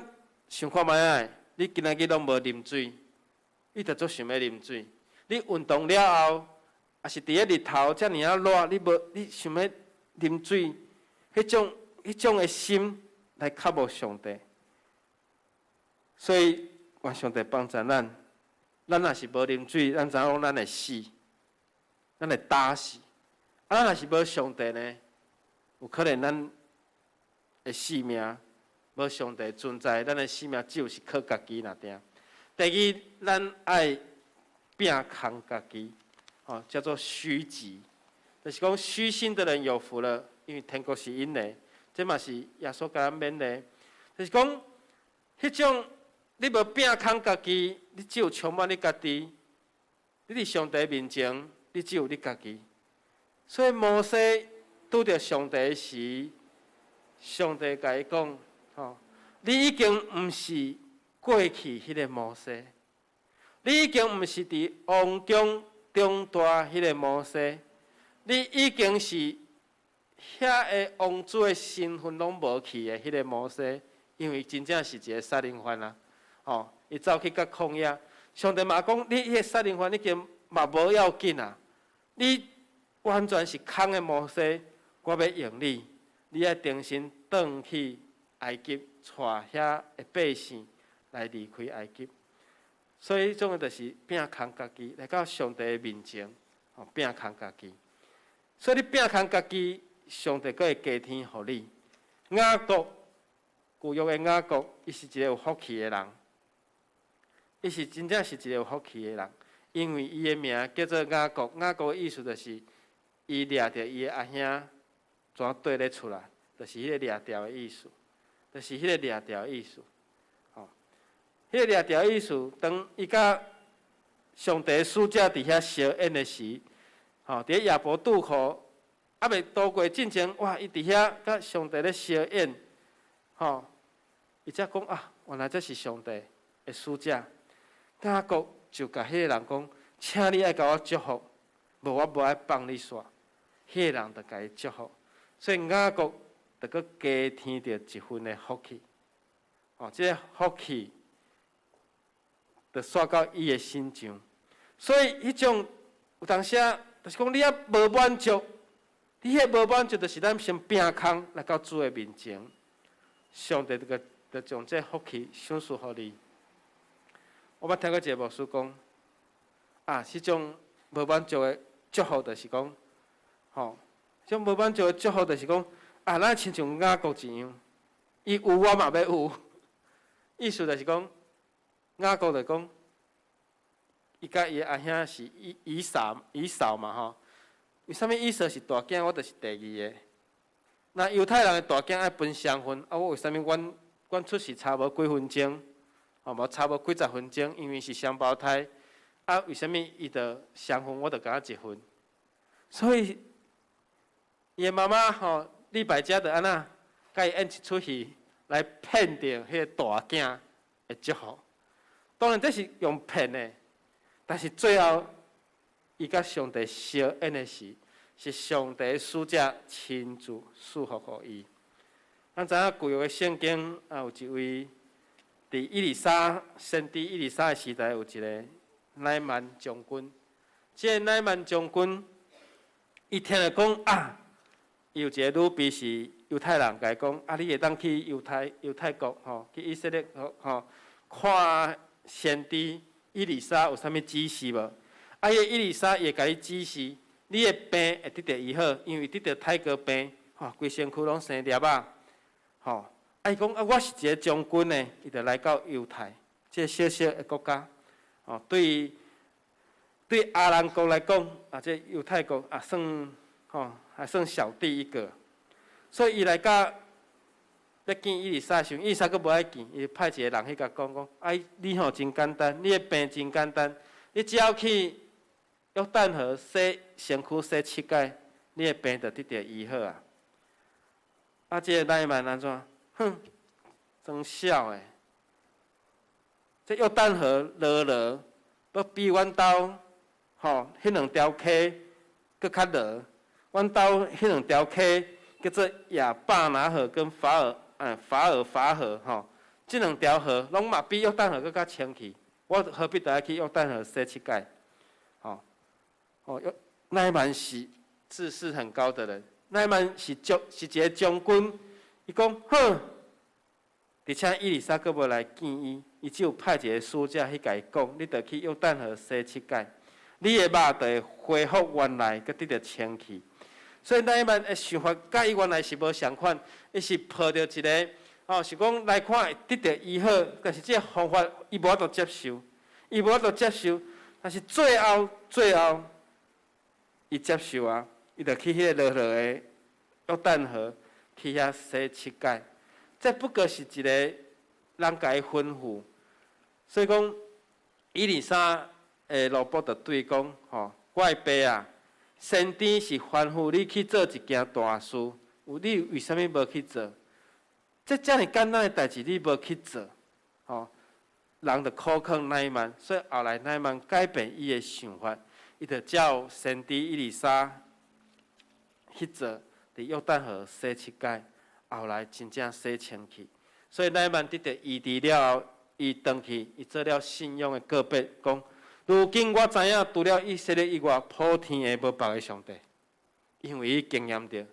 想看覓仔，你今仔日攏無啉水，你就足想欲啉水。你運動了後，抑是佇咧日頭遮爾仔熱，你無你想欲啉水，彼種彼種的心來渴慕上帝。所以願上帝幫助咱，咱若是無啉水，咱知影講咱會死，咱會焦死。啊，咱若是無上帝呢，有可能咱的性命無上帝存在，咱的生命只有是靠家己爾定。第二，咱愛摒空家己，吼，叫做虛己，就是講虛心的人有福了，因為天國是𪜶的。這嘛是耶穌共咱勉勵，就是講，彼種你無摒空家己，你只有充滿你家己。你佇上帝面前，你只有你家己。所以摩西拄著上帝時，上帝共伊講：吼，你已經毋是過去彼个摩西，你已經毋是佇王宮長大彼個摩西，你已經是遐个王子的身份攏無去的彼个摩西，因為真正是一个殺人犯啊！吼，伊走去到曠野，上帝嘛講：你彼个殺人犯已經嘛無要緊啊！你完全是空的摩西，我欲用你，你愛重新轉去埃及，帶遐的百姓來離開埃及。所以，這種就是摒空家己來到上帝的面前，吼，摒空家己。所以你摒空家己，上帝閣會加添予你。雅各，舊約的雅各，伊是一个有福氣的人，伊是真正是一個有福氣的人，因為伊的名叫做雅各，雅各的意思就是伊掠著伊的阿兄，怎綴咧出來，就是彼个掠著的意思，就是彼个掠著的意思。吼，彼个掠著的意思，當伊佮上帝使者佇遐相應的時，吼，佇咧雅博渡口，猶未渡過進前，哇！伊佇遐佮上帝咧相應，吼，伊才講啊，原來這是上帝的使者。雅各就共彼个人講，請你愛共我祝福，無我無愛放你煞。彼个人就共伊祝福，所以雅各就閣加添著一份的福氣。哦，這个福氣就煞到伊的身上。所以彼種有當時啊，就是講你猶無滿足，你彼無滿足就是咱先摒空來到主的面前，上帝就閣就將這福氣賞賜予你。我捌聽過一个牧師講，啊，彼種無滿足的祝福就是講，吼，這種無滿足的祝福就是講，啊，咱親像雅各一樣，伊有我嘛欲有，意思就是講，雅各就講，伊佮伊阿兄是以以掃以掃嘛吼，為啥物以掃是大囝，我就是第二个？那猶太人的大囝愛分雙份，啊，我為啥物阮阮出世差無幾分鐘，吼無差無幾十分鐘，因為是雙胞胎，啊，為啥物伊就雙份，我就敢若一份？所以伊的媽媽吼，利百加就按怎，共伊演一齣戲來騙著彼个大囝的祝福。當然這是用騙的，但是最後伊佮上帝相應的時，是上帝使者親自賜福予伊。咱知影舊約的聖經啊，有一位佇以利沙先知以利沙的時代，有一个乃縵將軍。這个乃縵將軍，伊聽著講啊，伊有一个女婢是猶太人，共伊講啊，你會當去猶太猶太國吼，去以色列國吼，看先知以利沙有啥物指示無？啊，彼个以利沙伊會共你指示，你的病會得著醫好，因為得著泰國病，吼，規身軀攏生粒仔，吼。啊，伊講啊，我是一个將軍呢，伊就來到猶太，這个小小的國家，吼，對對亞蘭國來講，啊，這猶太國啊，算吼，還算小弟一個，所以伊來到欲見以利沙時，以利沙閣無愛見，伊派一个人去共講講，啊，你吼真簡單，你的病真簡單，你只要去約旦河洗身軀洗七擺，你的病就得著醫好啊。啊，這个乃縵按怎？哼，裝痟的。這約旦河濁濁，閣比阮兜吼彼兩條溪閣較濁。阮兜彼兩條溪叫做亞巴拿河跟法爾，法爾法河吼，這兩條河攏嘛比約旦河閣較清氣。我何必得愛去約旦河洗七擺？吼，哦，約乃縵是自視很高的人，乃縵是將是一个將軍。伊講好，而且以利沙閣無來見伊，伊只有派一个使者去共伊講：你著去約旦河洗七擺，你的肉就會恢復原來，閣得著清氣。所以乃縵的想法，佮伊原來是無仝款，伊是抱著一个吼，是講來看會得著醫好，但是這个方法伊無法度接受，伊無法度接受。但是最後，最後，伊接受啊，伊就去彼个熱熱的約旦河去遐洗七擺。這不過是一個人共伊吩咐，所以講以利沙的奴僕就對伊講：吼，我的爸啊，先知是吩咐你去做一件大事，有你為啥物無去做？這遮爾簡單的代誌你無去做，吼，人就苦勸乃縵，所以後來乃縵改變伊的想法，伊就照先知以利沙去做，佇約旦河洗七擺，後來真正洗清氣。所以乃縵得著醫治了後，伊轉去，伊做了信仰的告別，講：如今我知影，除了以色列以外，普天下無別个上帝，因為伊經驗著，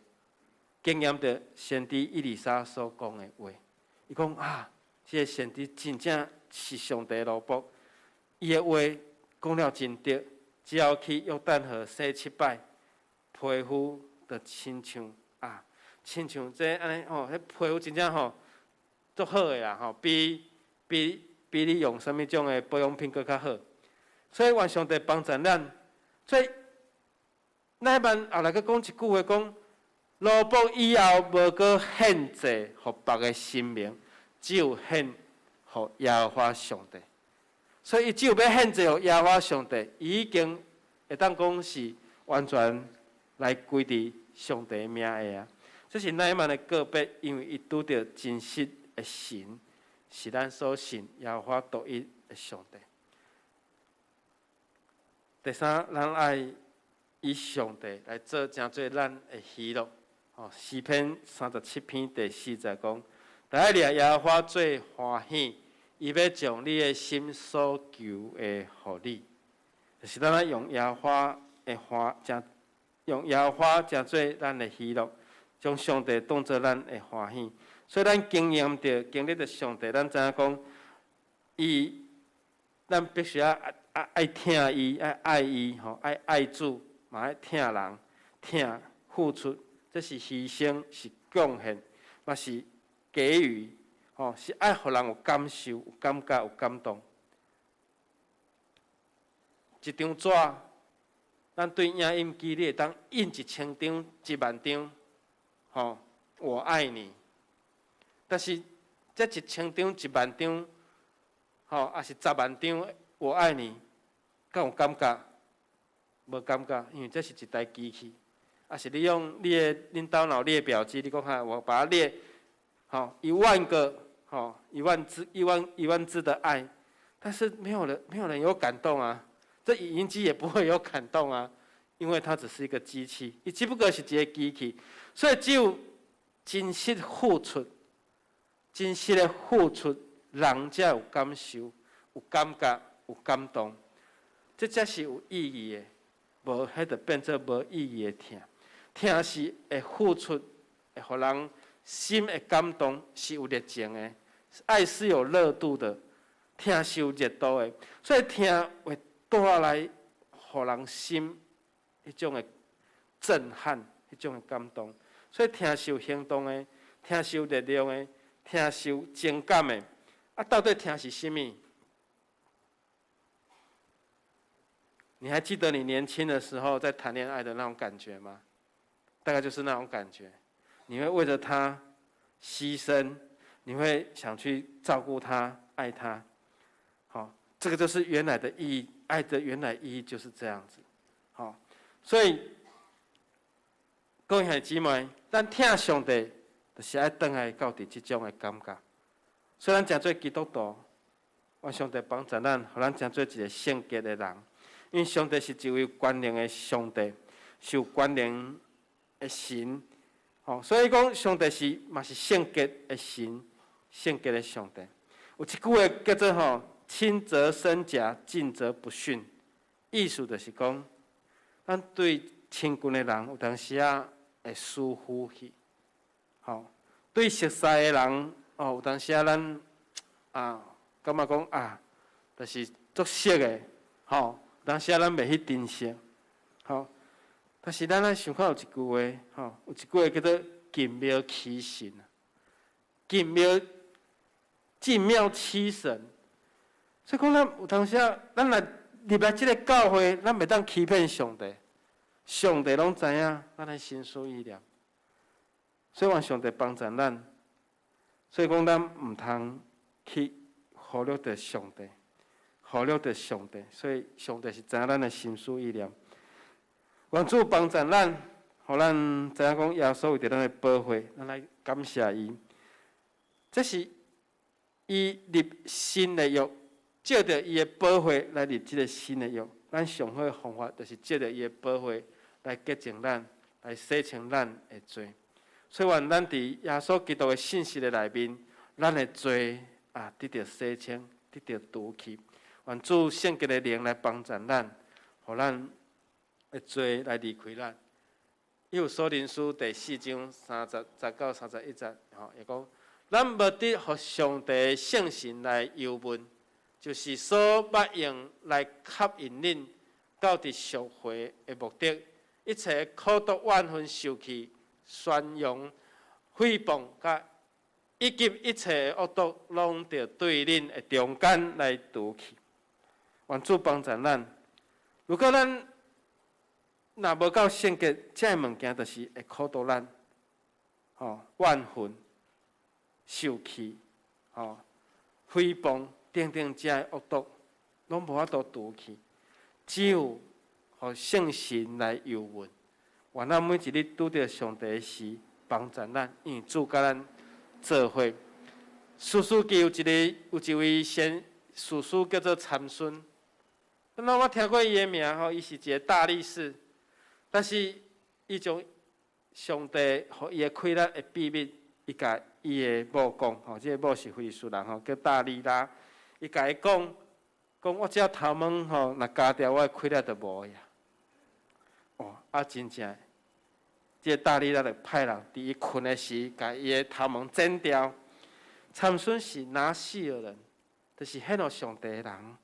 經驗著先知以利沙所講的話。伊講啊，這个先知真正是上帝奴僕，伊的話講了真對，只要去約旦河洗七擺，皮膚就親像啊，親像這按呢吼，彼皮膚真正吼足好的啦吼，比你用啥物種的保養品閣較好。所以願上帝幫助咱。所以乃縵後來閣講一句話，講奴僕以後無閣獻祭予別个神明，只有獻予耶和華上帝。所以伊只有欲獻祭予耶和華上帝，伊已經會當講是完全來歸佇上帝名下啊。這是乃縵的告別，因為伊拄著真實的神，是咱所信耶和華獨一的上帝。第三，咱愛以上帝來做成做咱的喜樂。吼，詩篇37篇第四節講：著愛掠耶和華做歡喜，伊欲將你的心所求的予你。就是咱愛用耶和華的歡，成用耶和華成做咱的喜樂，將上帝當做咱的歡喜。所以咱經驗著、經歷著上帝，咱知影講，伊，咱必須愛愛愛疼伊，愛愛伊，吼，愛愛主，嘛愛疼人，疼付出，這是犧牲，是貢獻，嘛是給予，吼，是愛予人有感受、有感覺、有感動。一張紙，咱對影印機，你會當印一千張、一萬張，吼，我愛你。但是這一千張、一萬張，吼，抑是十萬張，我愛你，敢有感覺？無感覺，因為這是一台機器。抑是你用你的恁兜若有列表機，你講哈，我把它列，吼，一萬個，吼，一萬字、一萬一萬字的愛，但是沒有人，沒有人有感動啊。這影印機也不會有感動啊，因為它只是一個機器，伊只不過是一個機器，所以只有真實付出，真實的付出，人才有感受、有感覺、有感動，這才是有意義的。無，彼就變做無意義的疼。疼是會付出，會予人心會感動，是有熱情的。愛是有熱度的，疼是有熱度的，所以疼會帶來予人心彼種的震撼，彼種的感動。所以疼是有行動的，疼是有力量的，疼是有情感的。啊，到底疼是啥物？你還記得你年輕的時候在談戀愛的那種感覺嗎？大概就是那種感覺，你會為了他犧牲，你會想去照顧他、愛他。好，這個就是原來的意義，愛的原來意義就是這樣子。好，所以各位兄弟姊妹，咱疼上帝，就是愛轉來到佇這種的感覺。所以咱成做基督徒，願上帝幫助咱，予咱成做一個聖潔的人。因為上帝是一位權能的上帝，是有權能的神。吼，所以講上帝是嘛是聖潔的神，聖潔的上帝。有一句話叫做吼，親則身夾，近則不遜。意思就是講，咱對親近的人有當時仔會疏忽去，吼，對熟似的人，哦，有當時仔咱啊，感覺講啊，就是足熟的，吼，有當時仔咱袂去珍惜，吼。但是咱愛想看有一句話，吼，有一句話叫做“近廟欺神”。禁廟禁廟七神。所以講，咱有當時啊，咱來入來這个教會，咱袂當欺騙上帝，上帝攏知影咱的心思意念。所以願上帝幫助咱。所以講，咱毋通去忽略著上帝，忽略著上帝。所以上帝是知影咱的心思意念。願主幫助咱，予咱知影講耶穌為著咱的寶血，咱來感謝伊。這是伊立新的約，藉著伊的寶血來立這个新的約。咱上好的方法，就是藉著伊的寶血來潔淨咱，來洗清咱的罪。所以願咱佇耶穌基督的信實的內面，咱的罪啊得著洗清，得著除去。願主聖潔的靈來幫助咱，予咱的罪來離開咱。以弗所林書第四章三十節到三十一節，吼，伊講：咱無得予上帝聖神來憂悶，就是所捌用來刻印恁到佇贖回的目的，一切苦毒、怨恨、受氣、宣揚、誹謗，佮以及一切惡毒，攏著對恁的中間來除去。願主幫助咱。如果咱若無夠聖潔，這个物件就是會苦毒咱，吼，怨恨、受氣、吼，誹謗等等，這个惡毒，攏無法度除去。只有予聖神來憂悶。願咱每一日拄著上帝時幫助咱，因為主佮咱做伙。士師記有一个有一位先士師叫做參孫，咱攏捌聽過伊的名吼，伊是一个大力士，但是伊將上帝予伊的氣力的秘密，伊共伊的某講吼，這个某是非利士人吼，叫大利拉，伊共伊講，講我這頭毛吼，若鉸掉，我的氣力就無去啊。哦，啊，真正，這个大利拉就派人佇伊睏的時，共伊的頭毛剪掉。參孫是拿細耳人，就是獻予上帝的人。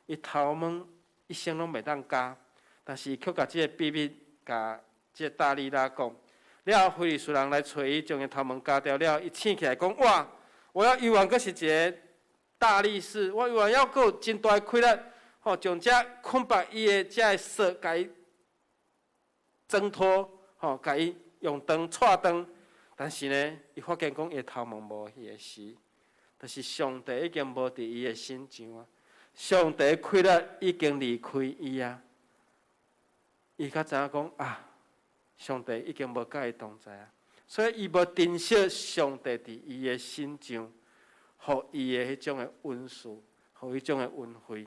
伊頭毛一生攏袂當鉸，但是伊卻共這个秘密，共這个大利拉講。了後，非利士人來揣伊，將伊頭毛鉸掉了，伊醒起來講：哇！我猶原閣是一个大力士，我猶原猶閣有真大的氣力，吼，將這捆綁伊的這个索，共伊掙脫，吼，共伊用斷、掣斷。但是呢，伊發現講伊的頭毛無去的時，就是上帝已經無佇伊的身上啊！上帝氣力已經離開伊啊！伊才知影講啊，上帝已經無佮伊同在啊！所以伊無珍惜上帝佇伊的身上，予伊的彼種的恩賜，予彼種的恩惠。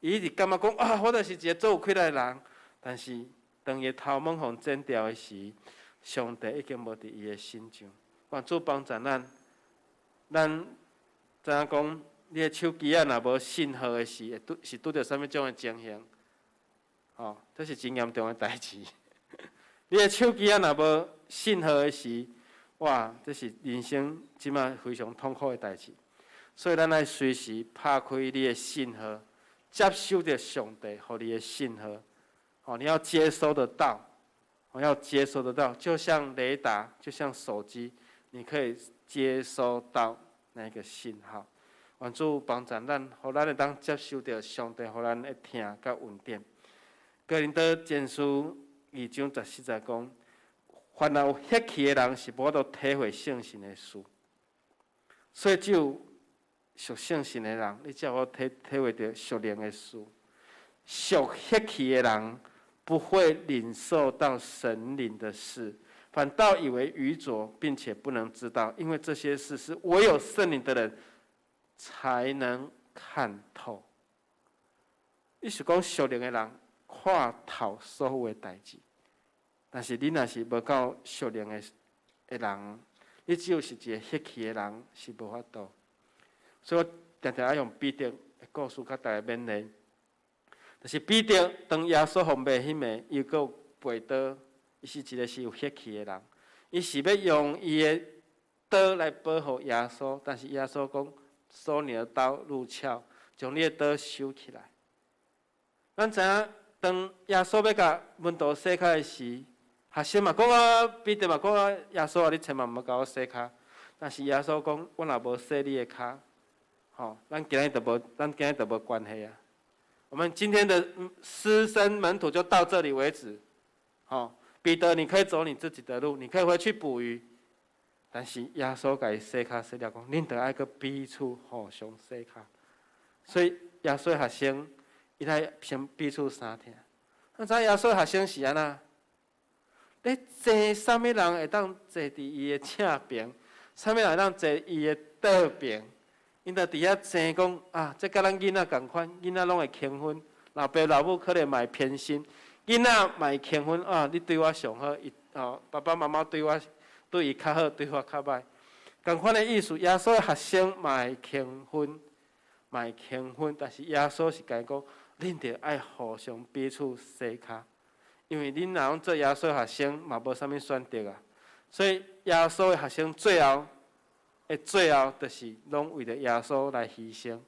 伊一直感覺講啊，我就是一個足有氣力的人。但是當伊的頭毛予剪掉的時，上帝已經無佇伊的身上。願主幫助咱，咱知影講，你的手機仔若無信號的時，會拄是拄著啥物種的情形？吼，這是真嚴重的代誌。你的手機仔若無信號的時，哇，這是人生這馬非常痛苦的代誌。所以咱愛隨時拍開你的信號，接收著上帝予你的信號。哦，你要接收得到，我要接收得到，就像雷達，就像手機，你可以接收到那個信號。願主幫助咱，予咱會當接收著上帝予咱的疼佮恩典。哥林多前書二章十四節講：凡有血氣的人是無法度體會聖神的事，所以只有屬聖神的人，你才有體體會著屬靈的事。屬血氣的人不會領受到神靈的事，反倒以為愚拙，並且不能知道，因為這些事是唯有聖靈的人才能看透。意思講，屬靈的人看透所有的代誌，但是你若是無夠屬靈的的人，你只有是一个血氣的人，是無法度。所以我定定愛用彼得的故事共大家勉勵。就是彼得當耶穌予賣彼暝，伊閣有背刀，伊是一个是有血氣的人，伊是欲用伊的刀來保護耶穌，但是耶穌講：收你的刀入鞘，將你的刀收起來。咱知影，當耶穌欲共門徒洗跤的時，學生嘛講啊，彼得嘛講啊，耶穌啊，你千萬毋好共我洗跤。但是耶穌講，我若無洗你的跤，吼，咱今日就無，咱今日就無關係啊。我們今天的師生門徒就到這裡為止。吼，彼得，你可以走你自己的路，你可以回去捕魚。但是耶穌共伊洗跤洗了，講，恁著愛閣彼此互相洗跤。所以耶穌學生，伊來先彼此相疼。咱知耶穌學生是按怎？咧爭啥物人會當坐佇伊的正邊，啥物人會當坐伊的倒邊？𪜶就佇遐爭講啊，這佮咱囡仔仝款，囡仔攏會平分，老爸老母可能嘛會偏心，囡仔嘛會平分啊！你對我上好，伊哦，爸爸媽媽對我對伊較好，對我較䆀。仝款的意思，耶穌的學生嘛會平分，嘛會平分，但是耶穌是共伊講，恁著愛互相彼此洗跤，因為恁若攏做耶穌學生，嘛無啥物選擇啊。所以耶穌的學生最後的最後，就是攏為著耶穌來犧牲，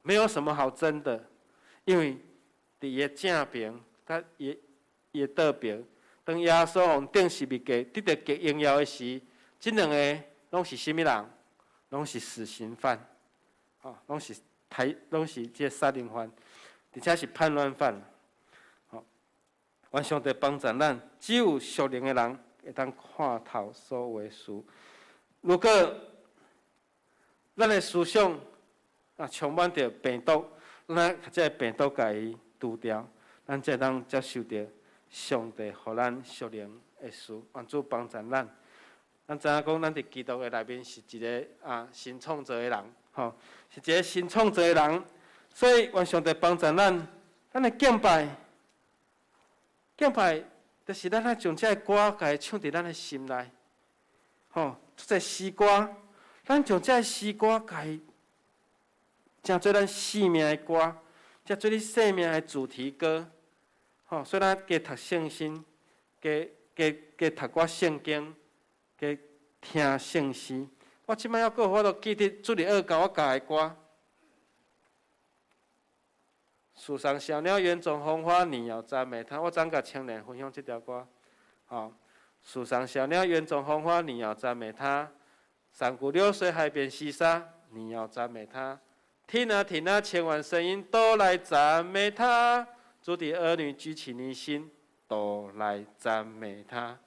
沒有什麼好爭的，因為佇伊的正邊，佮伊的倒邊，當耶穌予釘十字架得著極榮耀的時，這兩個攏是啥物人？攏是死刑犯，吼，攏是刣，攏是這個殺人犯，而且是叛亂犯。吼，願上帝幫助咱，只有屬靈的人會當看透所有的事。如果咱的思想啊充滿著病毒，咱愛共這个病毒共伊除掉，咱才會當接受著上帝予咱屬靈的事，願主幫助咱。咱知影講，咱佇基督的內面是一个啊新創造的人，吼，是一个新創造的人。所以願上帝幫助咱，咱的敬拜，敬拜就是咱愛將這个歌共伊唱佇咱的心內，吼，這個詩歌，咱將這個詩歌共伊成做咱生命的歌，成做你生命的主題歌，吼。所以咱加讀聖經，加加加讀寡聖經，加聽聖詩。我這擺猶閣有法度記得主日學教我教的歌。樹上小鳥園中紅花，你要讚美它。我昨共青年分享這條歌，吼。樹上小鳥園中紅花，你要讚美它。山谷流水海邊細沙，你要讚美它。聽啊聽啊，千萬聲音都來讚美他。主的兒女舉起你心，都來讚美他。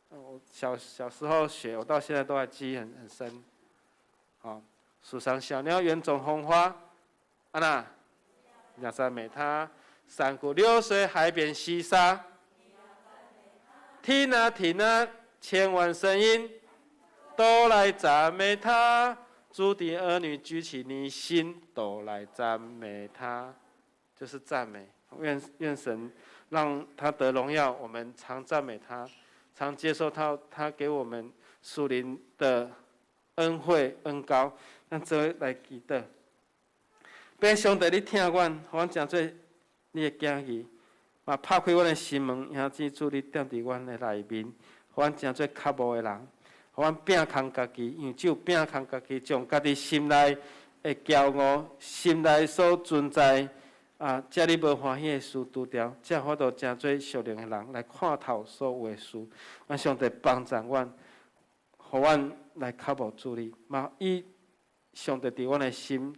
我小小時候學，我到現在都還記憶很深。好，樹上小鳥園中紅花，按怎，你要讚美他。山谷流水海邊細沙，聽啊聽啊，千萬聲音都來讚美他。主的兒女舉起你心，都來讚美他，就是讚美。願願神讓他得榮耀，我們常讚美他，常接受他，他給我們屬靈的恩惠恩膏。咱做伙來祈禱。父上帝，你疼阮，予阮成做你的囝兒，嘛拍開阮的心門，迎接主你踮佇阮的內面，予阮成做渴慕的人。予阮摒空家己，因為只有摒空家己，將家己心內的驕傲、心內所存在啊，遮你無歡喜的事除掉，才有法度成做屬靈的人來看透所有的事。願上帝幫助阮，予阮來渴慕主你，嘛以上帝佇阮的心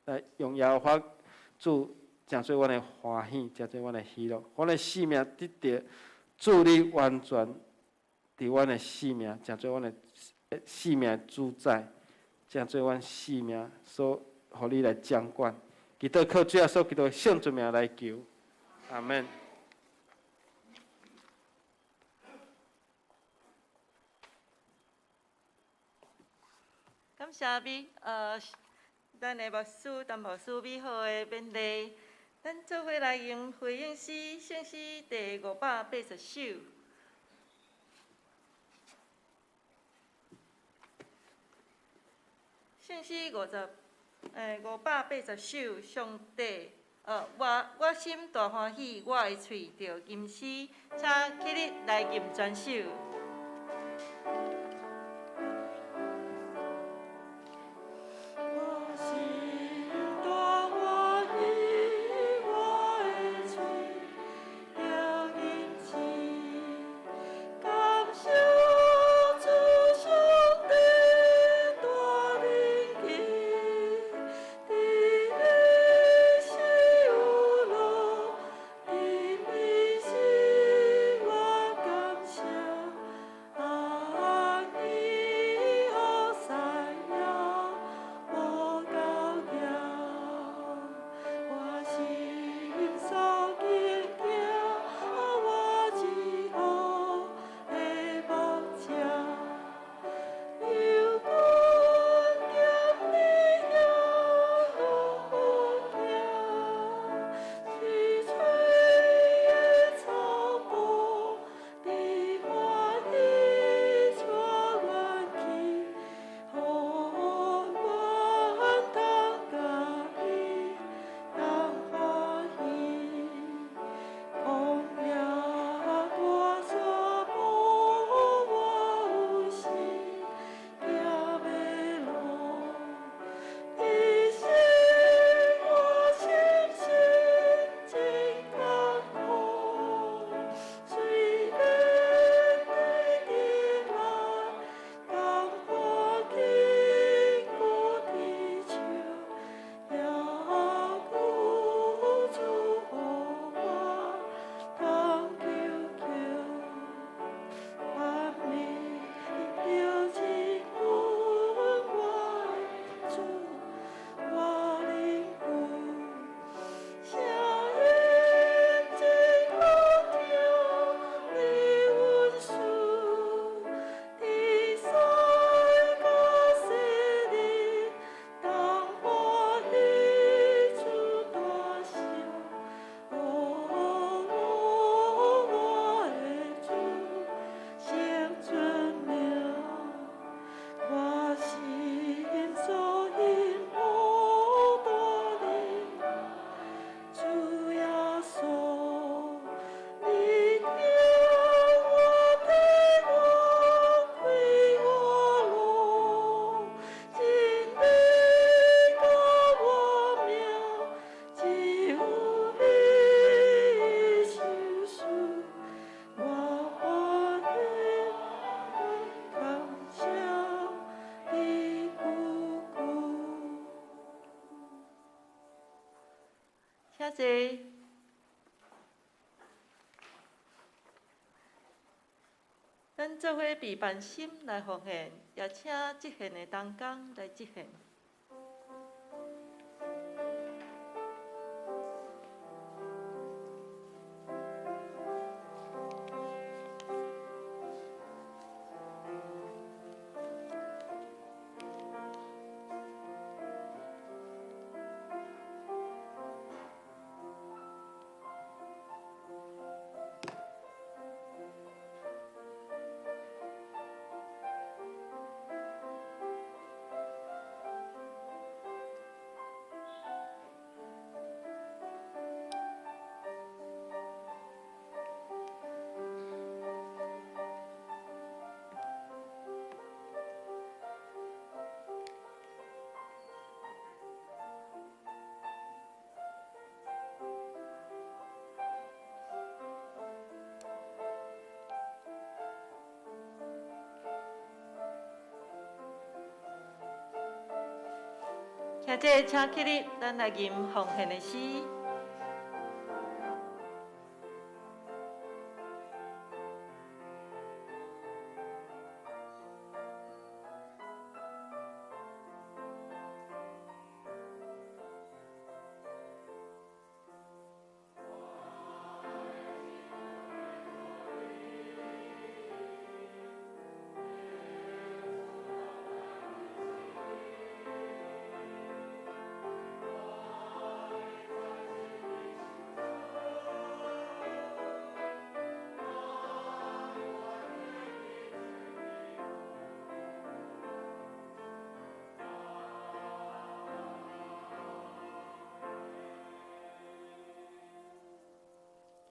來用耶和華主成做阮的歡喜，成做阮的喜樂，阮的生命得著主你完全。佇阮的生命，成做阮的生命主宰，成做阮生命所予你來掌管。祈禱靠主耶穌基督聖尊名來求，阿門。感謝美，咱的牧師陳牧師美好的勉勵，咱做伙來用回應詩，聖詩第580首。聖詩580首，上帝，我心大歡喜，我的喙著吟詩，請起立來吟全首。我心大歡喜，我的喙著吟詩，感謝主上帝。咱做伙備辦心來奉獻，也請執獻的同工來執獻。兄弟，請起立，咱來吟奉獻的詩。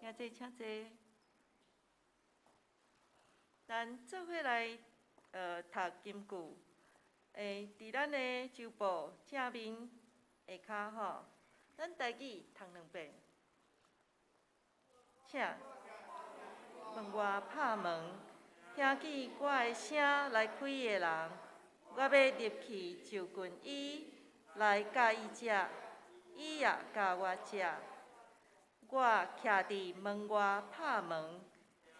兄弟，請坐。咱做伙來讀金句。佇咱的周報正面下跤吼，咱台語讀兩遍。請門外拍門，聽見我的聲來開的人，我欲入去就近伊，來佮伊食，伊也佮我食。我徛佇門外拍門，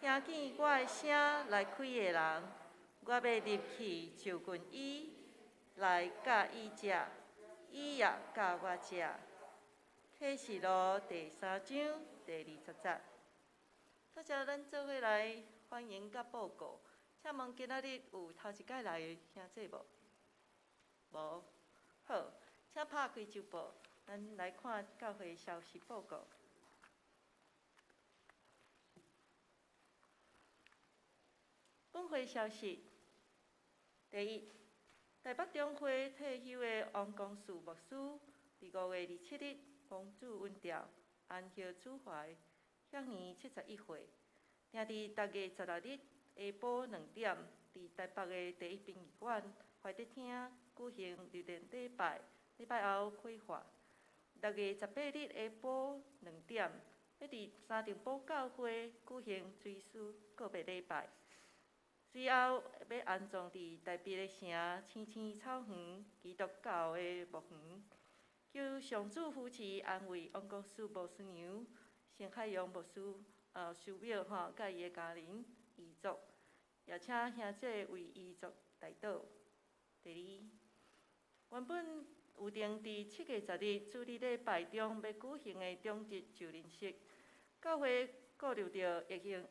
聽見我的聲來開的人，我欲入去就近伊，來佮伊食，伊也佮我食。啟示錄第三章第二十節。多謝咱做伙來歡迎佮報告。請問今仔日有頭一擺來的兄弟無？無。好，請拍開週報，咱來看教會消息報告。本會消息：第一，台北中會退休的王光樹牧師，佇5月27日蒙主恩召，安息主懷，享年71歲。定佇6月16日下晡2點，佇台北的第一殯儀館懷德廳舉行入殮禮拜，禮拜後火化。6月18日下晡2點，欲佇三重埔教會舉行追思告別禮拜。隨後欲安葬佇台北的城青青草原基督教的墓園。求上主扶持安慰王國師牧師娘、陳海陽牧師、師母吼，佮伊的家人遺族，也請兄弟為遺族代禱。第二，原本有定佇7月10日主日禮拜中欲舉行的長執就任式，教會顧慮著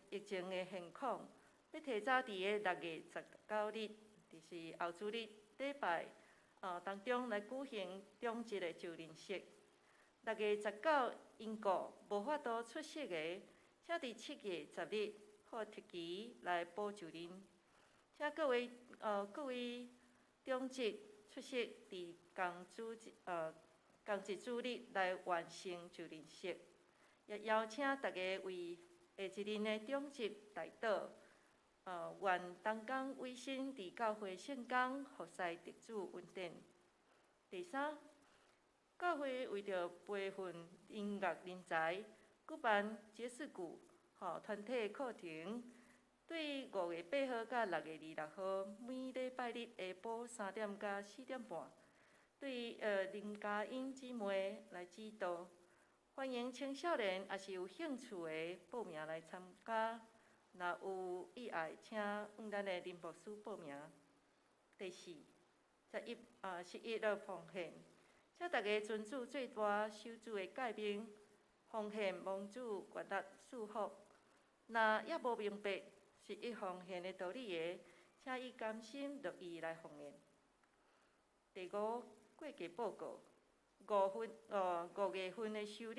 疫情的現況，欲提早佇个6月19日，就是後主日禮拜當中來舉行長執的就任式。6月19因故無法度出席的，請佇7月10日或提期來補就任。請各位長執出席佇共一主日來完成就任式。也邀請大家為下一任的長執代禱。願同工委身佇教會聖工，服侍得主恩典。第三，教會為著培訓音樂人才，舉辦爵士鼓團體課程，對5月8號佮6月26號，每禮拜日下晡3點到4點半，對林嘉英姊妹來指導。歡迎青少年抑是有興趣的報名來參加。若有意愛，請向咱的林牧師報名。第四，十一的奉獻，請大家尊主最大，守主的誡命，奉獻蒙主悅納賜福。若猶無明白十一奉獻的道理的，請以甘心樂意來奉獻。第五，會計報告，5月份的收入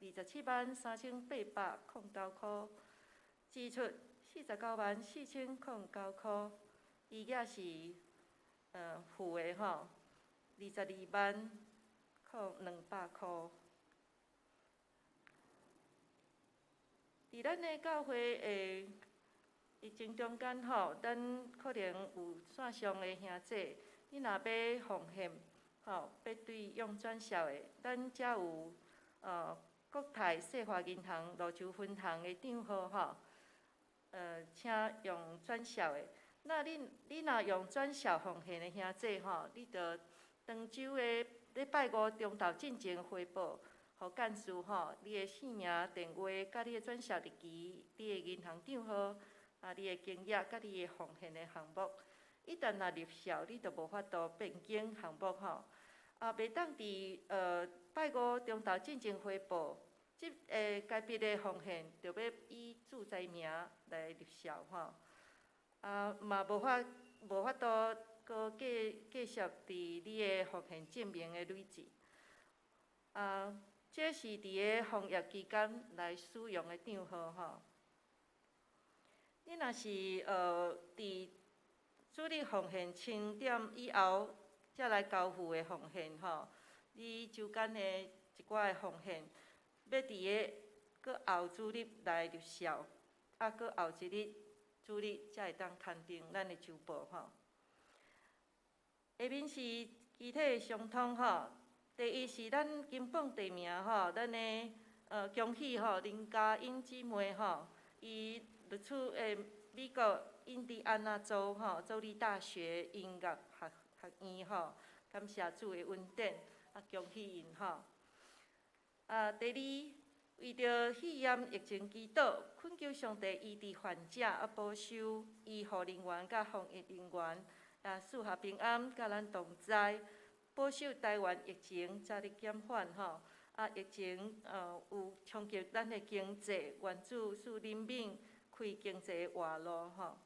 273,809箍，支出494,009箍，餘額是負的吼，220,200箍。佇咱的教會的疫情中間吼，咱可能有線上的兄弟，你若欲奉獻吼，欲對用轉數的，咱遮有國泰世華銀行蘆洲分行的帳號吼，請用轉數的。那你若用轉數奉獻的兄弟吼，你著當週的禮拜五中晝進前回報，予幹事吼，你的姓名、電話、佮你的轉數日期、你的銀行帳號、啊，你的金額、佮你的奉獻的項目。一旦若入數，你就無法度變更項目吼。啊，袂當佇拜五中晝進前回報，這該筆的奉獻，著欲以主宰名來入數吼。啊，嘛無法度閣繼續佇你的奉獻證明的累計。啊，這是佇个防疫期間來使用的帳號吼。你若是佇主日奉獻清點以後，才來交付的奉獻吼，你週間的一寡的奉獻，欲佇个閣後主日來入數，啊，閣後一日主日才會當刊登咱的週報吼。下面是其他的相通吼，第一是咱金榜題名吼，咱的恭喜吼林嘉茵姊妹吼，伊錄取美國印第安納州吼州立大學音樂學院吼，感謝主的恩典，啊恭喜𪜶吼。啊，第二，為著肺炎疫情祈禱，懇求上帝醫治患者啊，保守醫護人員佮防疫人員，啊，賜下平安，佮咱同在，保守台灣疫情早日減緩吼。啊，疫情有衝擊咱的經濟，願主賜憐憫，開經濟活路吼。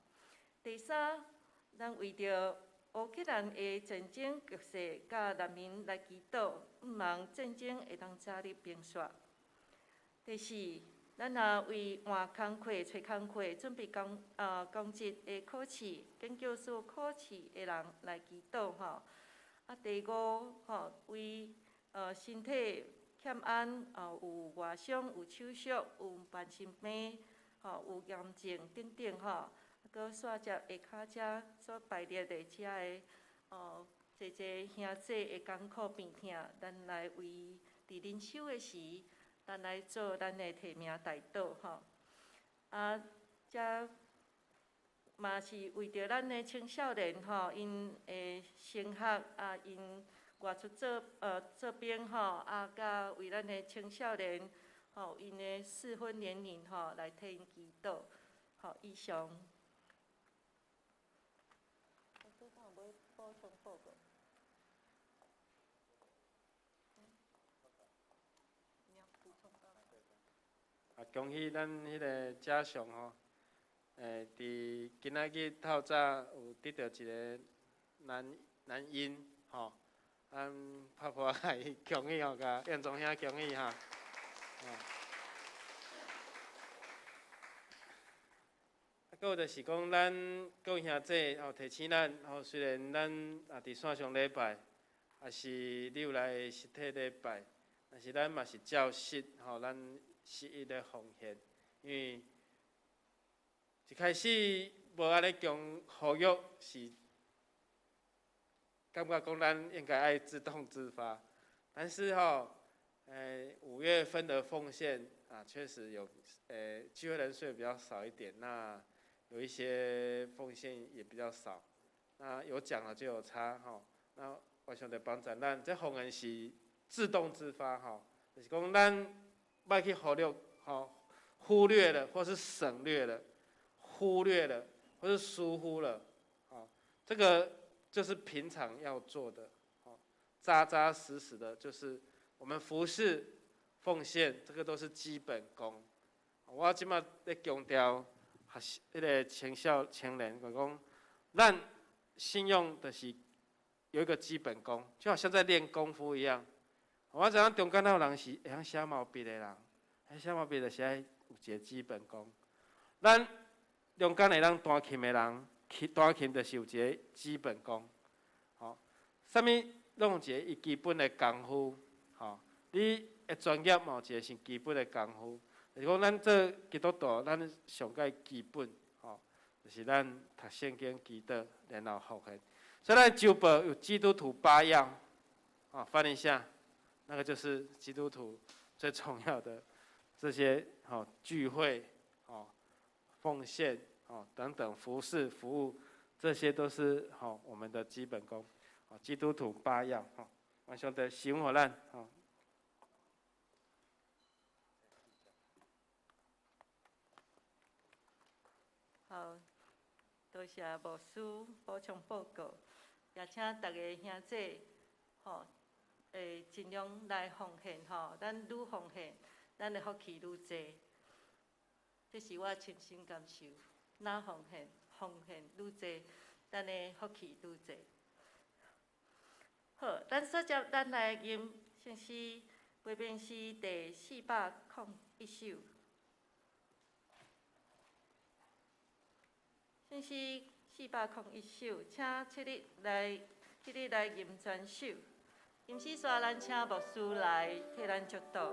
第三，咱為著烏克蘭的戰爭局勢，佮難民來祈禱，向望戰爭會當早日平息。第四，咱也為換工課、揣工課、準備公職的考試、研究所考試的人來祈禱吼。啊，第五吼，為身體欠安，有外傷、有手術、有慢性病，吼，有癌症等等吼，啊，閣煞接下跤遮所排列的遮个濟濟兄弟的艱苦病痛，咱來為佇靈修的時，咱來做咱的提名代禱吼。啊，遮嘛是為著咱的青少年吼，𪜶的升學啊，𪜶外出做兵吼，啊，佮為咱的青少年吼，𪜶的適婚年齡吼，來替𪜶祈禱。好，以上。我剛有欲補充報告。你要補充報告。啊，恭喜咱彼个嘉祥吼，佇今仔日透早有得著一个男男嬰吼，咱拍破來恭喜吼，共燕忠兄恭喜哈。啊，閣有就是講，咱各位兄弟吼提醒咱吼，雖然咱也佇線上禮拜，抑是你有來實體禮拜，但是咱嘛是照實吼，咱十一的奉獻，因為一開始無按呢強呼籲，是感覺講咱應該愛自動自發，但是吼，5月份的奉獻啊，確實有，聚會人數也比較少一點，那有一些奉獻也比較少，那有講了就有差吼，那我上帝幫助咱，這奉獻是自動自發吼，就是講咱莫去忽略吼，忽略了或是省略了，忽略了，或是疏忽了，啊，這個就是平常要做的，扎扎實實的，就是我們服侍、奉獻，這個都是基本功。我這馬咧強調，學彼个青少青年，就講，咱信仰就是有一個基本功，就好像在練功夫一樣。我知影中間有人是會曉寫毛筆的人，寫毛筆就是愛有一個基本功。咱中間會當彈琴的人，彈琴就是有一個基本功。吼，啥物攏有一個伊基本的功夫。吼，你的專業嘛有一個是基本的功夫。就是講，咱做基督徒，咱上蓋基本，吼，就是咱讀聖經、祈禱，然後奉獻。所以咱週報有基督徒八要，啊，翻一下，那個就是基督徒最重要的這些，吼，聚會，吼，奉獻，吼，等等服侍、服務，這些都是吼我們的基本功。啊，基督徒八要，吼，願上帝賜福予咱，吼。好，多謝牧師補充報告，也請逐个兄姊吼，盡量來奉獻吼，咱愈奉獻，咱的福氣愈濟。這是我親身感受，若奉獻，奉獻愈濟，咱的福氣愈濟。好，咱說接咱來吟聖詩批評詩第401首。聖詩401首，請七日來吟全首。吟詩煞，咱請牧師來替咱祝禱。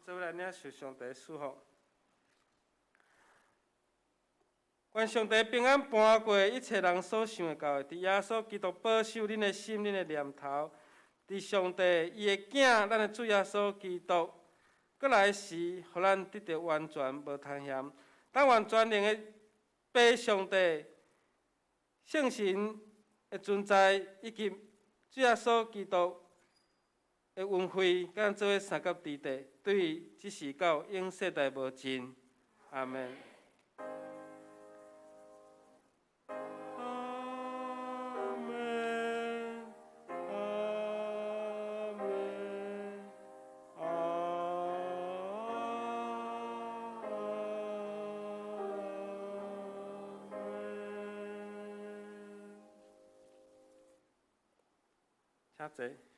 做來領受上帝賜福，願上帝平安盤過一切人所想會到的，佇耶穌基督保守恁的心、恁的念頭，佇上帝伊的囝，咱的主耶穌基督，閣來時，予咱得著完全無貪嫌。但願全能的父上帝、聖神的存在，以及主耶穌基督的恩惠，佮咱做伙相佮佇地，對這時到永世代無盡。阿門。阿門，阿門，阿門。請坐。